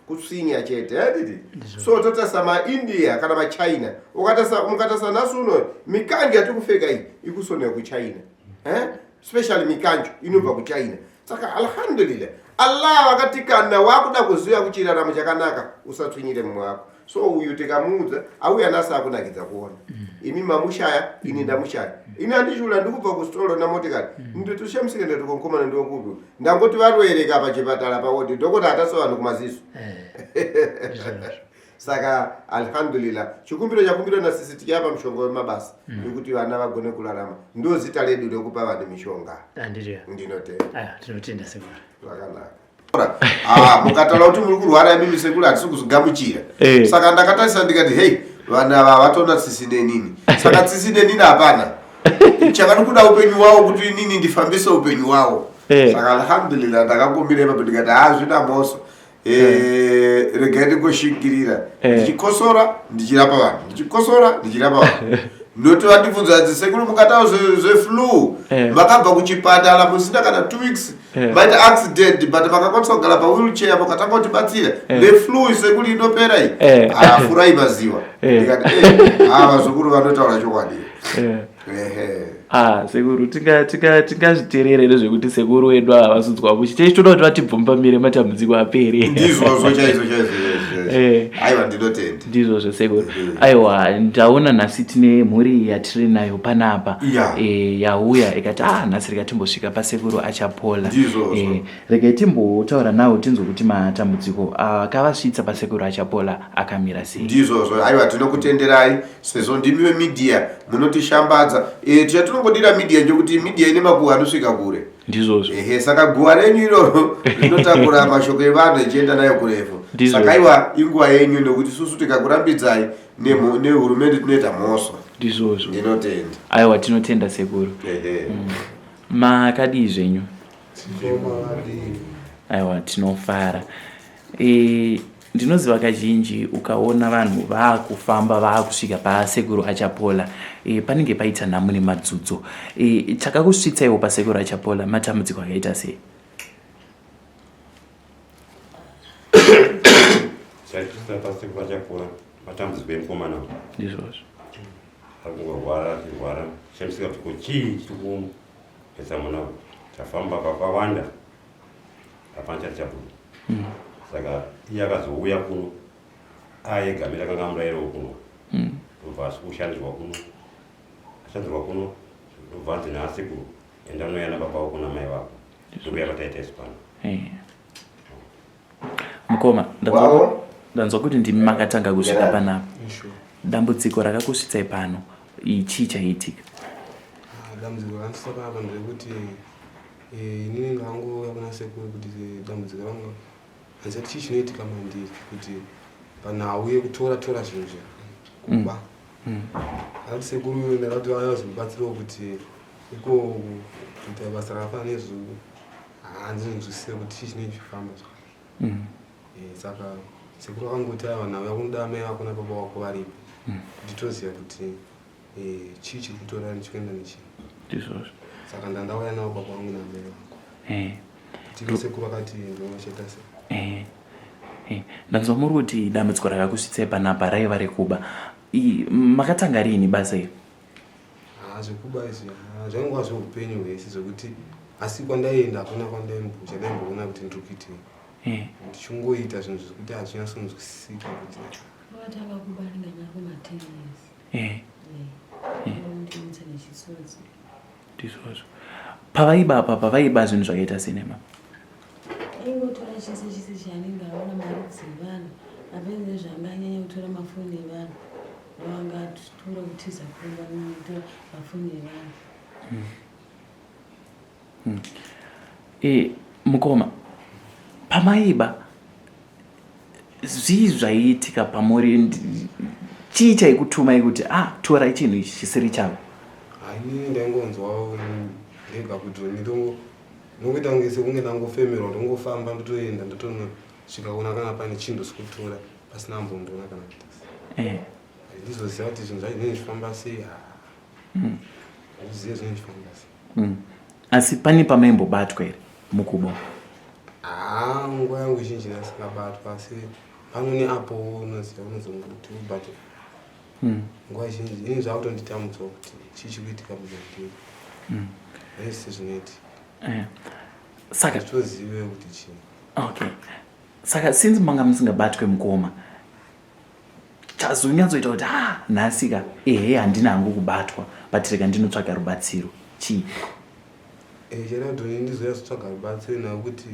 Speaker 3: kutsvinya chete, handiti? So totarisa maIndia kana maChina, ukatarisa, mukatarisa nhasi uno mikanjo yatiri kupfeka iyi ikusonewa kuChina, eh? Specially mikanjo inobva kuChina. Saka alhamdulillah, Allah vakati kana wakuda kuziva kuchiraramo chakanaka, usatsvinyire mumwe wako. So uyu tikamuudza auya nasi akunakidza kuona. Imi mamushaya, ini ndamushaya. Ini handishula, ndikubva kusitoro namotikari, nditoshemusike, ndatikonkomana ndiwokupi, ndangoti varoereka pachipatara pawodi, dhokota atasa vanhu kumaziso. Saka alhamdulillah, chikumbiro chakumbirwa nasisi, tichiapa mushonga wemabasa yekuti vana vagone kurarama. Ndo zita redu rekupa vanhu mishonga.
Speaker 5: Handiti?
Speaker 3: Ndinotenda.
Speaker 5: Aya, tinotenda sekuru.
Speaker 3: Zvakanaka. Ah, mukataura kuti muri kurwara imimi sekuru, hatisi kuzogamuchira. Saka ndakatarisa ndikati, "Hei, vanhu ava vatona tsitsi nenini." Saka tsitsi nenini hapana chakati kuda upenyu hwavo kuti inini ndifambise upenyu hwavo. Saka alhamdulillah, ndakangomira ipapo ndikati, "Hazvina mhosva. Regai ndingoshingirira." Ndichikosora ndichirapa vanhu, ndichikosora ndichirapa vanhu. Ndoti vandibvunza ati, "Sekuru, mukatawo zveflu, makabva kuchipatara musina kana 2 weeks, maita accident, but makakwanisa kugara pawheelchair, mukatanga kutibatsira neflu, sekuru, inopera iyi." "Afurai maziwa." Ndikati, "Ah, vazukuru vanotaura chokwadi." Ehe.
Speaker 9: Ah, sekuru tingazviterere here zvekuti sekuru wedu ava vasudzwa mushe tichitoda kuti vatibvumbamire matambudziko apere
Speaker 3: ndizvozvo chaizvo chaizvo chaizvo
Speaker 9: Eh.
Speaker 3: aiwa ndinotenda
Speaker 9: ndizvozvo sekuru aiwa ndaona nhasi tine mhuri yatiri nayo panapa
Speaker 3: Yeah.
Speaker 9: Eh, yauya ikati ah nhasi rega timbosvika pasekuru achapola
Speaker 3: Ndizvozvo.
Speaker 9: Eh, regai timbotaura nawo tinzwe kuti matambudziko akavasvitsa pasekuru achapola akamira sei
Speaker 3: Ndizvozvo, aiwa tinokutenderai sezvo ndimi vemedia munotishambadza. E, chatinongodira media ndechekuti media ine makuhwa anosvika kure.
Speaker 9: Ndizvozvo.
Speaker 3: Ehe, saka guwa renyu iroro rinotakura mashoko evanhu echienda nayo kurefu.
Speaker 9: Ndizvozvo.
Speaker 3: Saka aiwa inguva yenyu nekuti susu tikakurambidzai nehurumende tinoita mhosva.
Speaker 9: Ndizvozvo.
Speaker 3: Ndinotenda.
Speaker 9: Aiwa tinotenda sekuru.
Speaker 3: Ehe.
Speaker 9: Makadii zvenyu? Aiwa tinofara. E, ndinoziva kazhinji ukaona vanhu vaakufamba vaakusvika pasekuru achapola e, panenge paita nhamo nemadzudzo e, chakakusvitsaiwo pasekuru achapola matambudziko akaita sei?
Speaker 2: Chaitisira pasekuru achapola matambudziko emukomana.
Speaker 9: Ndizvozvo.
Speaker 2: Ari kungorwara achirwara chamisika kuti ko chii chiri kunetsa mwana uyu. Tafamba kakawanda hapana chati chabuda. Saka iye akazouya kuno ayegamira kanga amurayirawo kuno. Ndobva asi kushandirwa kuno ashandirwa kuno ndobva anzi naasekuru enda unouya nababa vako namai vako ndokuya kwataita isu pano.
Speaker 9: Mukoma,
Speaker 3: Wavo?
Speaker 9: ndanzwa kuti ndimi makatanga kusvika
Speaker 3: Yeah.
Speaker 9: panapa.
Speaker 6: Sure.
Speaker 9: Dambudziko rakakusvitsai pano chii chaiitika?
Speaker 6: Ah, dambudziko rakandisvitsa panapa nderekuti inini ndakangouya kuna sekuru kuti dambudziko rangu handisati chii chinoitika mandiri kuti panhau yekutora tora zvinhu zve kuba. Ndakati sekuru ndakati vauya kuzomubatsirawo kuti iko kuita basa rakafanana nezvo handinzwisise kuti chii chinenge chichifamba zvacho. Saka sekuru vakangoti aiwa nhau yakunoda amai vako nababa vako varipo kuti toziva kuti chii chiri kutora ndichikuenda nechii.
Speaker 9: Ndizvozvo.
Speaker 6: Saka ndandauya navo baba vangu naamai vangu. Kuti sekuru vakati ndovachaita sei.
Speaker 9: Ndanzwa muri kuti dambudziko rakakusvitsai panapa raiva rekuba. Makatanga riini basa iri?
Speaker 6: Ah, zvekuba izvi zvaingova zveupenyu hwese zvekuti asi kwandaienda hakuna chandaimboona kuti ndiri kuitei. Ndichingoita zvinhu zvekuti hazvinyatsonzwisisika kuti
Speaker 7: Wakatanga kuba ndinganyari kuma 10 years. Ndinotsa nechitsotsi.
Speaker 9: Ndizvozvo. Pavaiba apa pavaiba zvinhu zvakaita sinema.
Speaker 7: Aingotora chese chese chaanenge aona, mari dzevanhu apedze zvanga anyanya kutora mafoni evanhu vanga tora kutiza kumba notora mafoni evanhu.
Speaker 9: Mukoma, pamaiba zvii zvaiitika pamuri? Chii chaikutumai kuti ah torai chinhu ichi chisiri chavo?
Speaker 6: Inini ndaingonzwa ndega kuti ndongoita kunge sekunge ndangofemerwa, ndongofamba ndotoenda ndotonosvika kuona kana pane chinhu sikutora pasina ambondiona kana kuita sei. Handizoziva kuti zvinhu zvacho zvinenge zvichifamba sei. Handizive zvinenge zvichifamba sei.
Speaker 9: Asi pane pamaimbobatwa here mukuba?
Speaker 6: Haa, nguva yangu zhinji ndasingabatwa, asi pano neapo unoziva unozongoti ubate. Nguva zhinji ini zvakutonditambudzawo kuti chii chiri kuitika muzvandiri. Zvese zvinoitika.
Speaker 9: Saka
Speaker 6: tozive kuti chii.
Speaker 9: Okay. Saka since manga musingabatwe mukoma, chazonyatsoita kuti ah nhasi ka ehe handina hangu kubatwa but rega ndinotsvaga rubatsiro chii?
Speaker 6: Chaida kuti ini ndizonyatsotsvaga rubatsiro nekuti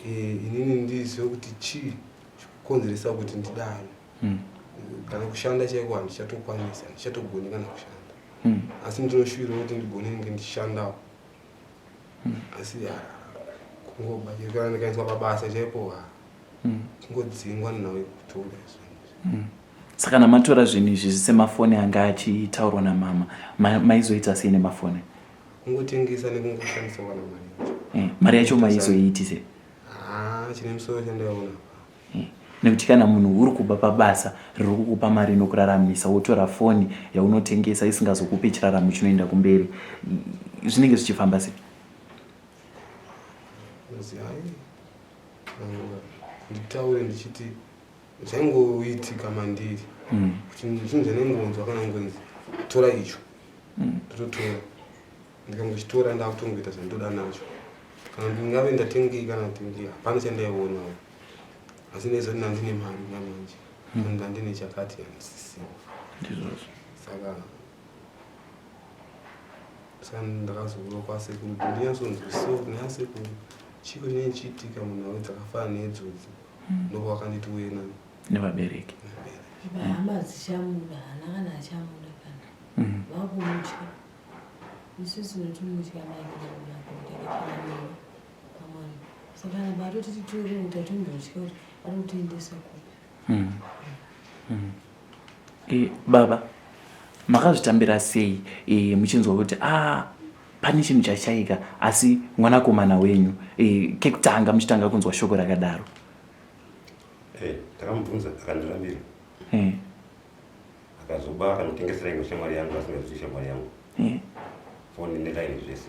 Speaker 6: inini ndizive kuti chii chikukonzeresa kuti ndidaro. Kana kushanda chaiko handichatokwanisa, handichatogoni kana kushanda. Asi ndinoshuvirawo kuti ndigone kunge ndichishandawo. Asi kungobatsira kana ndikaiswa pabasa chaipo kungodzingwa nenhau yekutora zvinhu.
Speaker 9: Saka kana matora zvinhu izvi semafoni anga achitaurwa namama, maizoita sei nemafoni?
Speaker 6: Kungotengesa nekungoshandisa kana mari yacho.
Speaker 9: Mari yacho maizoiiti sei?
Speaker 6: Chine musoro chandaiona.
Speaker 9: Nekuti kana munhu uri kuba pabasa riri kukupa mari inokuraramisa, wotora foni yaunotengesa isingazokupi chiraramo chinoenda kumberi, zvinenge zvichifamba sei?
Speaker 6: Nditaure ndichiti zvaingoitika mandiri kuti zvinhu zvandaingonzwa kana ngonzi tora icho ndototora. Ndikangochitora ndakutongoita zvandoda nacho. Kana ndingave ndatengei kana tengei hapana chandaionawo. Asi ndaiziva kuti ndandine mari namanje. Kana ndandine chakati handisisina.
Speaker 9: Ndizvozvo.
Speaker 6: Saka saka ndakazouya kwasekuru kuti ndinyatsonzwisiwa kuti nhasekuru chiko chinenge chiitika munhau dzakafanana neidzodzi. Ndopavakanditi uye nani
Speaker 9: Nevabereki.
Speaker 7: Hama dzichamuda, hana kana achamuda kana. Vakumutya. Isusu tinotomutya mai kana kuti akafanana pamwana. Saka kana batoti titore kuti atombotya kuti ari kutiendesa kupi.
Speaker 9: E, baba makazvitambira sei e, muchinzwa kuti a pane chinhu chashaika asi mwanakomana wenyu e, kekutanga muchitanga kunzwa shoko rakadaro?
Speaker 2: Eh, ndakamubvunza akandirambira. Akazoba akanotengesera imwe shamwari yangu asingazivi shamwari yangu. Foni nelaini zvese.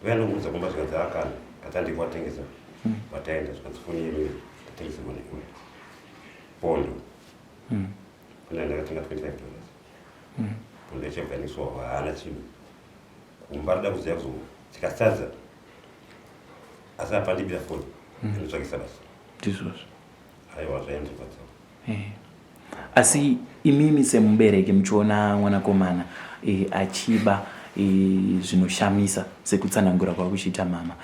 Speaker 2: Ndoyandomuudza kumba zvikanzi akana katandi kwatengesa. Wataenda zvikanzi foni yenyu tatengeserwa neuyu. Pondo. Foni yandakatenga $25. Pondo yachabvaniswa haana chinhu. Kumba rida kuziva kuzo tikasadza. Asi apandibira foni. Inotsvakisa basa.
Speaker 9: Ndizvozvo.
Speaker 2: Aiwa zvaindirwadza.
Speaker 9: Asi imimi semubereki muchiona mwanakomana achiba zvinoshamisa sekutsanangura kwakuchiita mama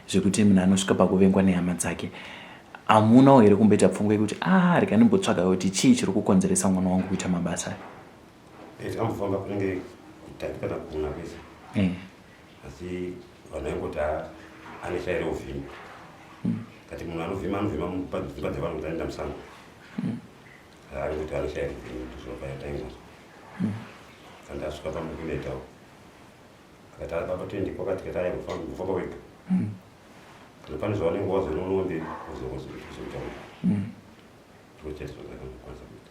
Speaker 9: zvekuti munhu anosvika pakuvengwa nehama dzake, hamunawo here kumboita pfungwa yekuti a rega ndimbotsvaga kuti chii chiri kukonzeresa mwana wangu kuita mabasa aya?
Speaker 2: Takambofamba kunenge kutatu kana kuna kwese. Asi vanhu vaingoti ane shai reuvhimi. Kati munhu anovhima anovhima mudzimba dzevanhu kuti anoenda musango. Aingoti ane shai reuvhimi ndizvo taingonzwa. Saka ndasvika pamukunetawo. Akati baba toende kwakati kati aya kufamba wega. Kana pane zvaunenge wazonoona mberi wozotaura. Ndiko chaizvo zvandakangokwanisa kuita.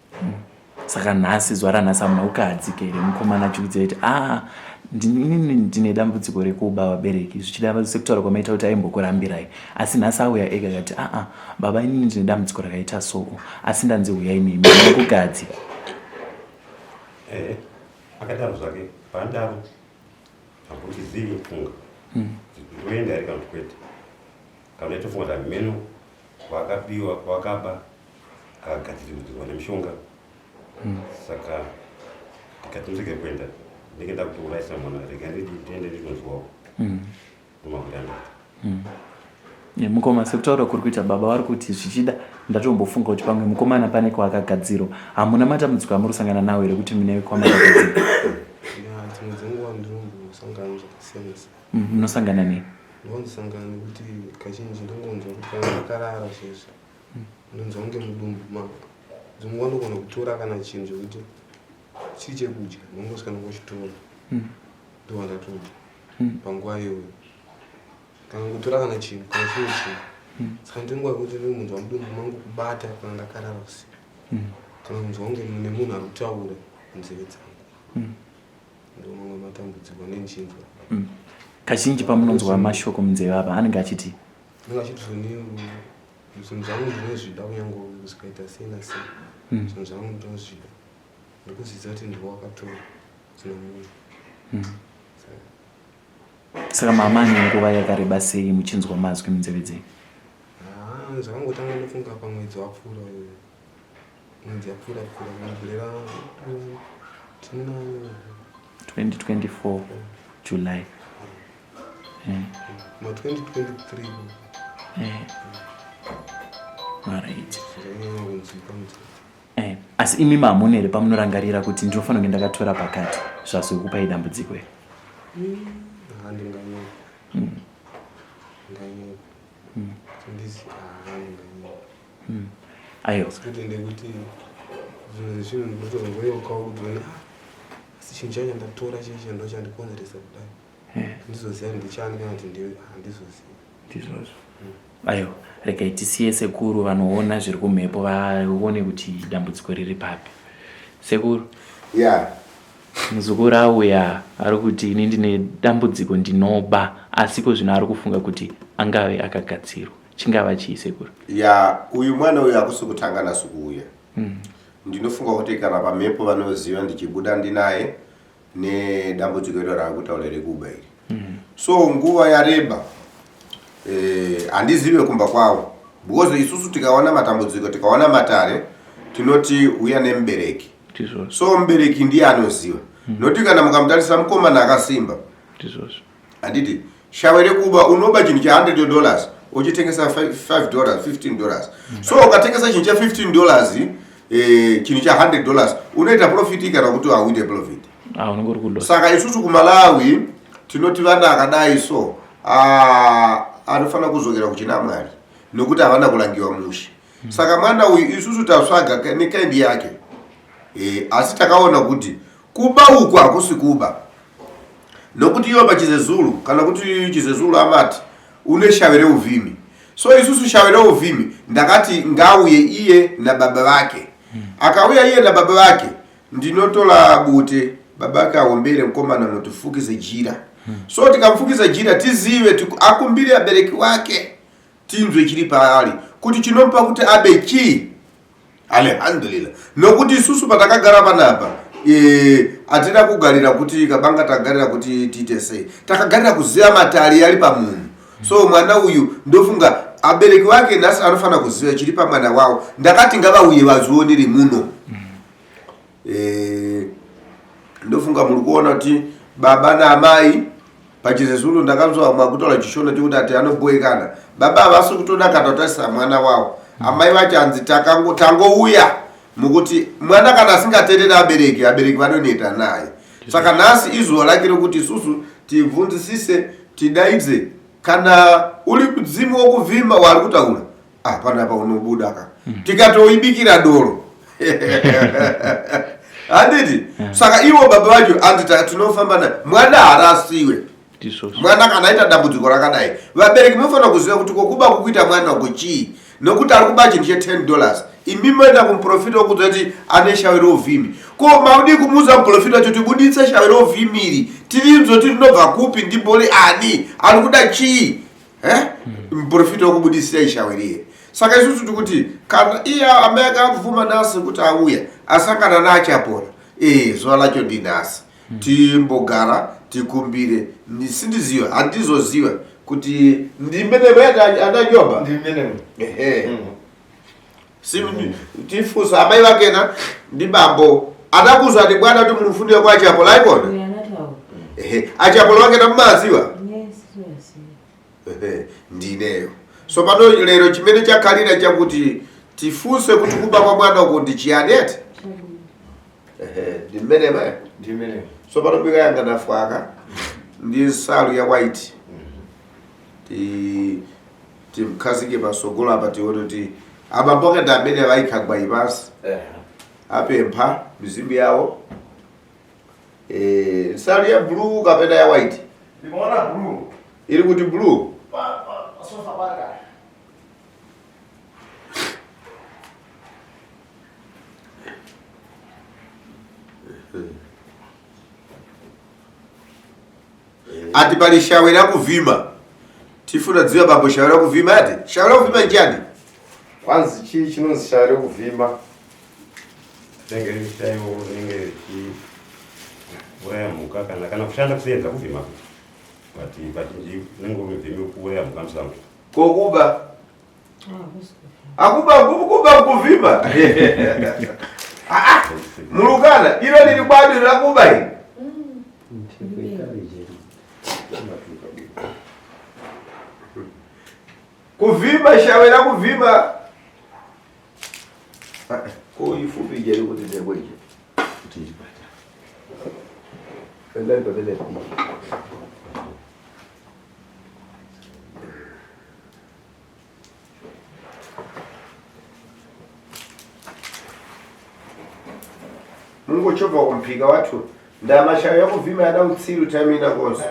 Speaker 9: Saka nhasi zuva ranhasi hamuna kukahadzika here mukomana achikuudzai kuti a inini ndine dambudziko rekuba vabereki, zvichida sekutaura kwamaita kuti aimbokurambirai, asi nhasi auya ega akati aa baba inini ndine dambudziko rakaita soo asi ndanzi huyai nemi, hamuna kukahadzika?
Speaker 2: Ehe, akadaro zvake. Paanodaro hambochizivi kufunga ndoenda here kana kuti kwete. Kana ndaitofunga kuti hameno kwakabiwa kwakaba akagadziridzwa nemishonga. Saka ndikati ndirege kuenda ndinenge ndakutourayisa mwana, rega ndidi ndiende ndinonzwawo ndomakuti andaita.
Speaker 9: Mukoma, sekutaura kuri kuita baba vari kuti zvichida ndatombofunga kuti pamwe mukomana pane kwaakagadzirwa. Hamuna matambudziko amuri kusangana nawo here kuti mune kwamakagadzirwa?
Speaker 6: Ya, dzimwe dzenguva ndinombosangana zvakasiyana siyana.
Speaker 9: Munosangana nei?
Speaker 6: Ndinowanzosangana nekuti kazhinji ndinongonzwa kuti kana ndakarara zvezvi ndinonzwa kunge mudumbu mangu. Dzimwe nguva ndogona kutora kana chinhu chekuti chiri chekudya, ndongosvika ndongochitora ndobva ndatodya panguva iyoyo. Kana kutora kana chinhu kana chimwe chinhu. Saka ndine nguva yekuti ndinombonzwa mudumbu mangu kubata kana ndakarara usiku. Kana kunzwa kunge mune munhu ari kutaura munzeve dzangu. Ndomamwe matambudziko anenchinzwa.
Speaker 9: Kazhinji pamunonzwa mashoko munzeve apa anenge achiti?
Speaker 6: Anenge achiti zvoni zvinhu zvangu ndinozvida kunyange zvikaita sei nasei. Zvinhu zvangu ndinozvida. Ndikuzvidza kuti ndiwe wakatora zina munhu.
Speaker 9: Saka mama ane nguva yakareba sei muchinzwa mazwi munzeve dzenyu?
Speaker 6: Zvakangotanga ndofunga pamwedzi wapfuura uyu. Mwedzi yapfuura pfuura mugore ra
Speaker 9: 2024 July.
Speaker 6: Ma 2023.
Speaker 9: Alright.
Speaker 6: Zvakanyanya kunzwika munzeve.
Speaker 9: Asi imi hamuna here pamunorangarira kuti ndinofanira kunge ndakatora pakati zvazokupai dambudziko here?
Speaker 6: Handinganyepa. Ndinganyepa. Handisi handinganyepa.
Speaker 9: Aiwa.
Speaker 6: Asi kuti ndekuti zvinhu zvinhu ndinotozongoyeukawo kuti wena asi chinhu chacho chandatora chichi ndo chandikonzeresa kudai. Handizoziva ndichani kana kuti handizozivi.
Speaker 9: Ndizvozvo. Aiwa, regai tisiye sekuru vanoona zviri kumhepo vaone kuti dambudziko riri papi. Sekuru. Muzukuru auya ari kuti ini ndine dambudziko ndinoba, asi ko zvino ari kufunga kuti angave akagadzirwa. Chingava chii sekuru?
Speaker 3: Ya, uyu mwana uyu hakusi kutanga nasu kuuya. Ndinofunga kuti kana pamhepo vanoziva ndichibuda ndinaye. Nedambudziko iro raakutaura rekuba iri mm. So nguva yareba eh, handizive kumba kwavo because isusu tikaona matambudziko tikaona matare tinoti uya nemubereki so mubereki ndiye anoziva mm. Noti kana mukamutarisa mukomana akasimba handiti shawe rekuba unoba chinhu cha 100 dollars uchitengesa 5 dollars 15 dollars mm. So ukatengesa chinhu cha 15 dollars eh, chinhu cha 100 dollars unoita profit kana kuti hauite profit
Speaker 9: ah,
Speaker 3: saka isusu kumalawi tinoti vana akadai so ah, anofanira kuzokera kuchina mwari nokuti havana kulangiwa mushe mm. Saka mwana uyu isusu tatsvaga nekaindi yake e, asi takaona kuti kuba uku hakusi kuba nokuti iwo pachizezulu kana kuti chizezulu amati une shave reuvhimi so isusu shave reuvhimi ndakati ngauye iye nababa vake akauya iye nababa vake ndinotola bute baba vake aombere mukomana mutifukise jira so tikamufukisa jira tizive akumbire abereki wake tinzwe chiri paari kuti chinomupa kuti abe chii alhamdulillah nokuti isusu patakagara panapa hatina e, kugarira kuti kabanga tagarira kuti tiite sei takagarira kuziva matari ari pamunhu so mwana uyu ndofunga abereki wake nhasi anofanira kuziva chiri pamwana wavo ndakati ngavauye vazvionere muno e, ndofunga muri kuona kuti baba naamai pachizezulu ndakanzwa vamwe vakutaura chishona chekuti ati anobhoekana baba havasi kutoda kana kutarisa mwana wavo amai vacho hanzi tangouya mukuti mwana kana asingatereri abereki abereki vanoneta naye saka nhasi izuva rake rekuti isusu tibvunzisise tidaidze kana uri mudzimu wokuvhima waari kutaura ah, panapa unobuda ka mm. tikatoibikira doro handiti mm. Saka ivo baba vacho hanzi tinofamba naye mwana harasiwe mwana kana aita dambudziko rakadai vabereki munofanira kuziva kuti kokuba kukuita mwana uko chii nokuti ari kuba chinhu che10 dollars imi moenda kumuprofita wokudza kuti ane shavi rouvhimi ko maudii kumuudza muprofita wacho kuti buditse shavi rouvhimi iri tirinzwe kuti rinobva kupi ndimbori ani ari kuda chii eh? Muprofita wokubudisira ishawe riye saka isusu tikuti kana iye amai akabvuma nhasi kuti auya asangana naachapora ee zuva lacho ndinhasi hmm. Timbogara tikumbire sindiziva handizoziva kuti ndimene ananyoba ehe hmm. Tifusa amai vakena ndibambo adakuza ndi bwana kuti mulufundira kwa achapola aikona ehe achapola wakena mumaziwa ndineyo so pano lero chimene chakhalira chakuti tifunse kuti kuba kwa mwana uku ndi chiyani eti ndi mmene mayi
Speaker 4: ndimene
Speaker 3: so pano bika yanga nafwaka ndi nsalu ya white timkhazike pasogolo apa tione kuti abambo ake ndi amene vaikhagwa ipasi apempha mizimu yawo nsalu ya blue kapena ya white
Speaker 4: ndimaona blue
Speaker 3: iri kuti blue
Speaker 8: pasofa paka
Speaker 3: Ati pali shawe lakuvhima tifuna dziwa bambo shawe lakuvhima ati shawe lakuvhima nchani
Speaker 4: kwanzi chii chinonzi shawe rekuvhima
Speaker 2: rinenge richaiwo rinenge richiuraya mhuka kana kana kushanda kuseedza kuvhima but kazhinji unenge uri muvhimi wekuuraya mhuka musango
Speaker 3: kokuba akuba kuba kuvhima mulukana ilo lili kwadi lakuba ili kuvhima shawe lakuvhima ko ifupi ijeri kuti ndekweje endani pamene mungochobva kumphika wathu ndamashayo yakuvhima yana utsiru time ina konso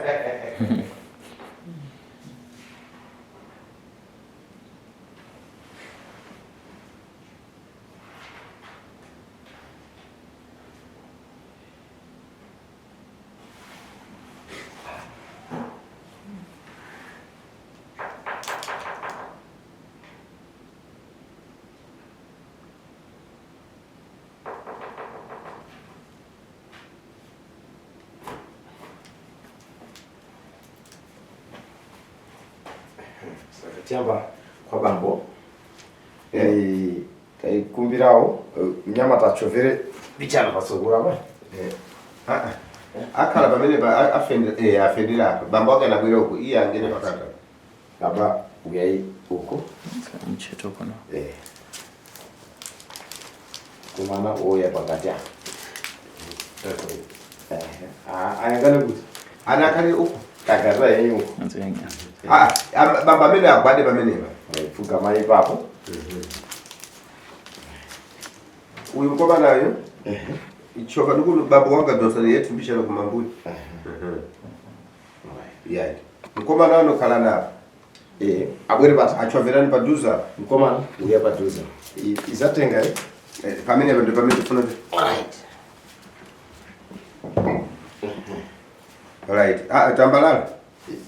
Speaker 4: Tiyamba kwabambo. Eh, taikumbirawo eh, nyama tachovere bichana pasogora ba.
Speaker 3: Eh, ah, ah. Akhala pamene pa afendera afendera apa. Bambo ake anabwera uku, iye angene pakati.
Speaker 4: Baba uyai uko.
Speaker 9: Mucheto kuno.
Speaker 4: Eh. Kumana ouya pakati apa. Eh, ah, ayangane kuti
Speaker 3: Ana akhale uku.
Speaker 4: tagarira henyu uko.
Speaker 3: Ah, ah, bambo amene agwade pamenepa.
Speaker 4: Pfugamai ipapo.
Speaker 3: Uyu mukomanayo ichoka ndikuti bambo wanga dosani yetu mbishana kumambuyo. Yeah. Mukomana anokhala napo.
Speaker 4: Eh, abwere pati.
Speaker 3: Achoverani padhuze apa.
Speaker 4: Mukomana uya padhuze. Izatenga eh?
Speaker 3: Eh, pamenepa ndi pamene tifuna kuti.
Speaker 4: Alright.
Speaker 3: Right. Ah, tambalala.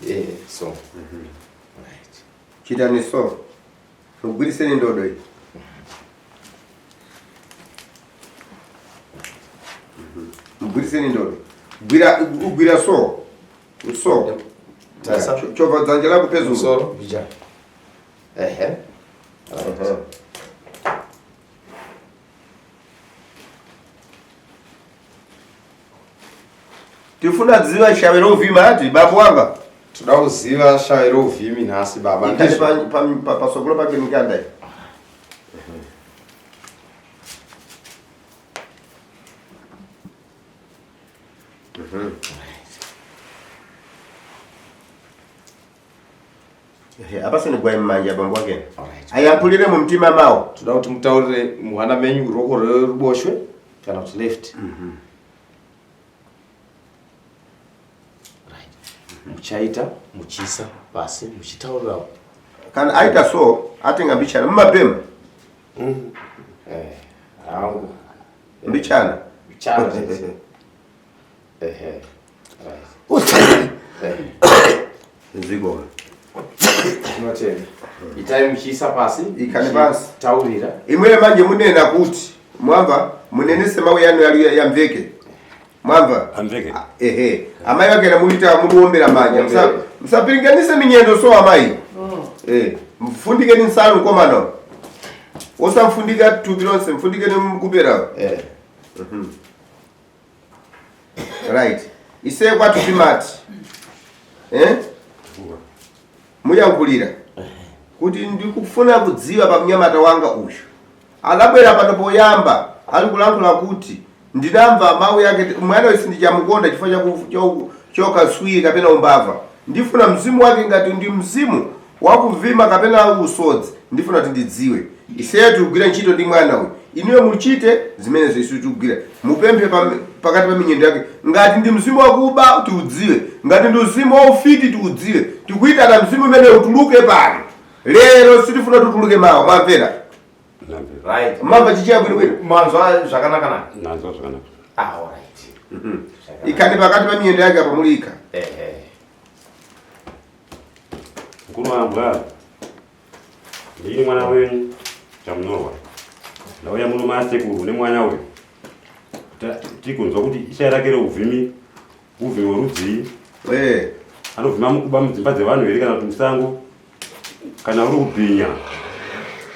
Speaker 4: Eh, so. Right.
Speaker 3: Chitani so. Mugwiriseni ndodo iyi. Mugwiriseni ndodo. Gwira ugwira so. So.
Speaker 4: Tasa.
Speaker 3: Chova dzanja lako phezulu.
Speaker 4: Musoro bija. Ehe. Right.
Speaker 3: Tifuna dziva shave rovhima ati bambo wanga.
Speaker 4: Toda kuziva shave rouvhimi nhasi baba.
Speaker 3: Ikati
Speaker 4: Ndizvo.
Speaker 3: pasogolo pake mikanda iyi. Ehe, apa sinigwayi mmanja bambo wake.
Speaker 4: Alright.
Speaker 3: Ayankhulire mu mtima mawo.
Speaker 4: Toda kuti mutaurire muhana menyu ruoko rweruboshwe kana kuti left. Right. Muchaita muchiisa pasi muchitaurira
Speaker 3: Kana aita so atenga mbichana mumapema
Speaker 4: eh hangu
Speaker 3: mbichana.
Speaker 4: mbichana. Ehe. Right. Eh.
Speaker 3: Ziko.
Speaker 4: Tinotenda. Itai muchiisa pasi.
Speaker 3: Ikhale pasi.
Speaker 4: Taurira.
Speaker 3: Imwe manje munena kuti mwamva munenese mawu yanu yali yamveke. Mwamva?
Speaker 2: Amveke.
Speaker 3: Ehe. Amai vake muita muruombera manja.
Speaker 4: Muombere.
Speaker 3: Musapiringanise minyendo so amai. Eh, mfundikeni nsalu mkomano. Osamfundika thupi lonse, mfundikeni mkupera.
Speaker 4: Eh.
Speaker 3: Right. Ise kwathu timati. Eh? Muyankhulira. Kuti ndikufuna kudziwa pa mnyamata wanga uyu. Adabwera pano poyamba ali kulankhula kuti ndinamva mawu yake mwana uyu sindichamukonda chifukwa chokaswiri kapena umbava. Ndifuna mzimu wake ngati ndi mzimu wakuvima kapena usodzi, ndifuna kuti ndidziwe. Iseyo tikugwira ntchito ndi mwana uyu. Inuyo muchite zimenezo isu tikugwira. Mupemphe pakati pa minyendo yake. Ngati ndi mzimu wakuba tiudziwe, ngati ndi mzimu waufiti tiudziwe. Tikuitana mzimu umene utuluke pano. Lero sitifuna tutuluke mawa, mwamvera?
Speaker 4: Right.
Speaker 3: Mwamva chichewa bwinobwino?
Speaker 4: Manzwa zvakanaka nani?
Speaker 2: Nanzwa zvakanaka.
Speaker 4: Ah, alright.
Speaker 3: Ikhani pakati pa miyendo yake apo mulika.
Speaker 4: Ehe.
Speaker 2: Mukuru wambwa ndini mwana wenyu Chamunorwa. Ndauya muno masekuru nemwana uyu. Tikunzwa kuti ishaya rake reuvhimi, uvhimi werudzii.
Speaker 3: Eh.
Speaker 2: Anovhima mukuba mudzimba dzevanhu here kana kuti musango kana uri kubhinya.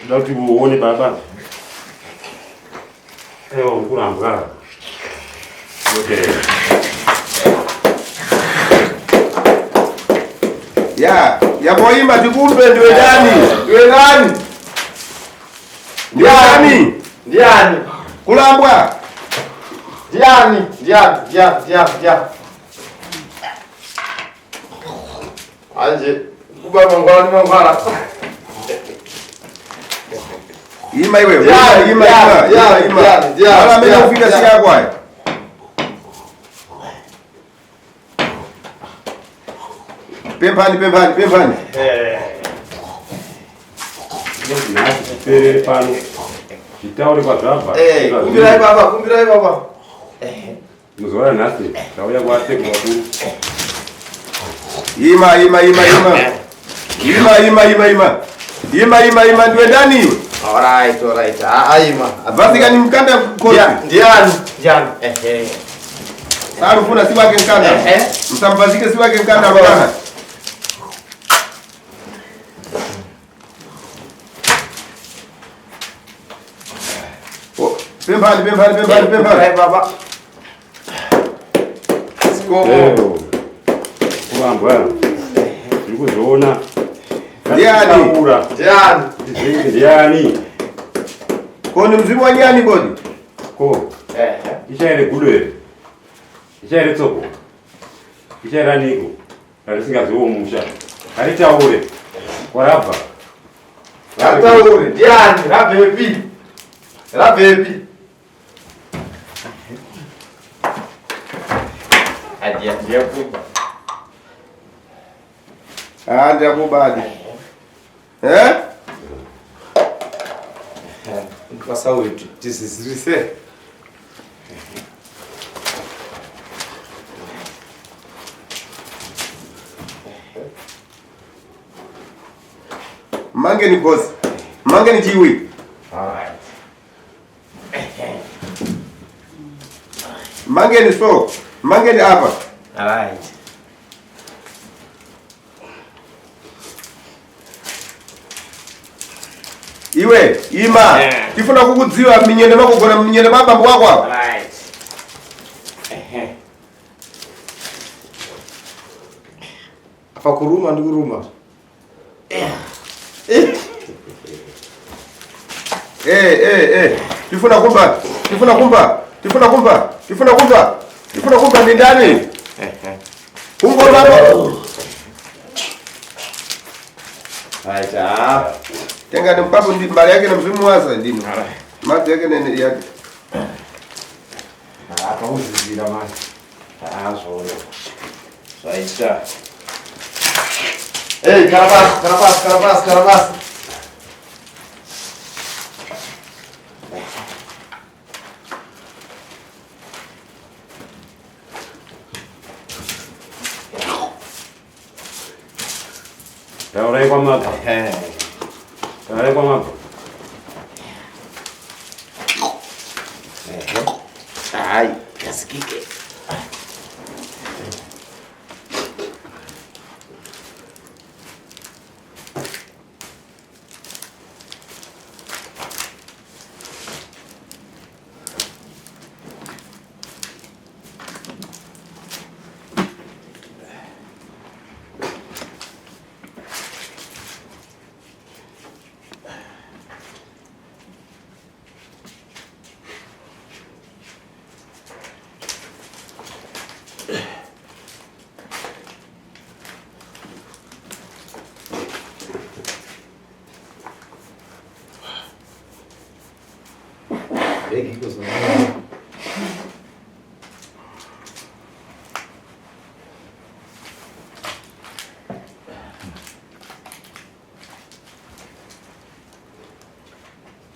Speaker 2: Toda kuti uone baba. Ewa mukuru ambwa. Okay.
Speaker 3: Ya, yapoimba tikumve ndiwe ndani? Ndiwe ndani? Ndiwe ndani?
Speaker 4: Ndiani?
Speaker 3: Kulambwa.
Speaker 4: Ndiani? Ndiani? Ndiani? Ndiani? Ndiani? Anje, kuba mangwala ni mangwala.
Speaker 3: Ima iwe,
Speaker 4: Ndiani?
Speaker 3: ima, ima,
Speaker 4: Ndiani?
Speaker 3: ima, ima.
Speaker 4: Ndiani? Ndiani?
Speaker 3: Mara amene
Speaker 4: Ndiani?
Speaker 3: ufika si
Speaker 4: Ndiani?
Speaker 3: yako ayo. Pemphani, pemphani, pemphani.
Speaker 2: Nhasi tiperere pano. Titaure kwazvabva.
Speaker 4: Eh, kumbirai baba, kumbirai baba.
Speaker 2: Muzuva ranhasi tauya kwasekuru vakuru.
Speaker 3: Ima, ima, ima, ima. Ima, ima, ima, ima. Ima, ima, ima, ndiwe ndani iwe?
Speaker 4: Alright, alright. Ah, ima.
Speaker 3: Abvazika ni mkanda kozi.
Speaker 4: Ndiani? Ndiani? Ehe.
Speaker 3: Sarufuna si wake mkanda.
Speaker 4: Ehe.
Speaker 3: Msambazike si wake mkanda bwana. Pemphani, pemphani, pemphani, pemphani.
Speaker 4: Baba.
Speaker 2: Sikomo. Kurambwa. Tiri kuzviona.
Speaker 3: Ndiani?
Speaker 4: Ndiani?
Speaker 2: Ndiani?
Speaker 3: Koni mzimu wa nyani kodi?
Speaker 2: Ko. Ichaire gudo here? Ichaire tsoko? Ichaire aniko? Rarisingaziwo musha. Haritaure. Kwarabva.
Speaker 4: Rataure. Ndiani? Rabvepi? Rabvepi? Adia, ndiyakuba.
Speaker 3: Ah, ndiyakubadi. Eh?
Speaker 4: Mkwasa wetu tisizirise.
Speaker 3: Mangeni gozi. Mangeni chiwi.
Speaker 4: Alright.
Speaker 3: Mangeni so. Mangeni apa.
Speaker 4: Alright.
Speaker 3: Iwe, ima.
Speaker 4: Yeah.
Speaker 3: Tifuna kukudziwa minyendo makugona minyendo mabambo wako apa.
Speaker 4: Alright. Afa kuruma ndikuruma.
Speaker 3: Eh, eh, eh. Tifuna kumba. Tifuna kumba. Tifuna kumba. Tifuna kumba. Tifuna kumba ndi ndani? Kungoma.
Speaker 4: Right. Ah.
Speaker 3: Tenga ni mpapo ndi mbali yake na mzimu wasa ndino. Madzi yake nene yake.
Speaker 4: Ah, pauzizira manje. Ah, zvona. Zvaita. Hey, karabasi, karabasi, karabasi, karabasi.
Speaker 2: Taurai kwamabva. Taurai kwamabva.
Speaker 4: Ai, kasikike.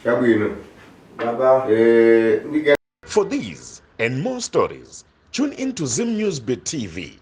Speaker 3: Chabwino.
Speaker 4: Baba.
Speaker 3: Eh, ndiga
Speaker 1: For these and more stories, tune in to Zim News Bit TV.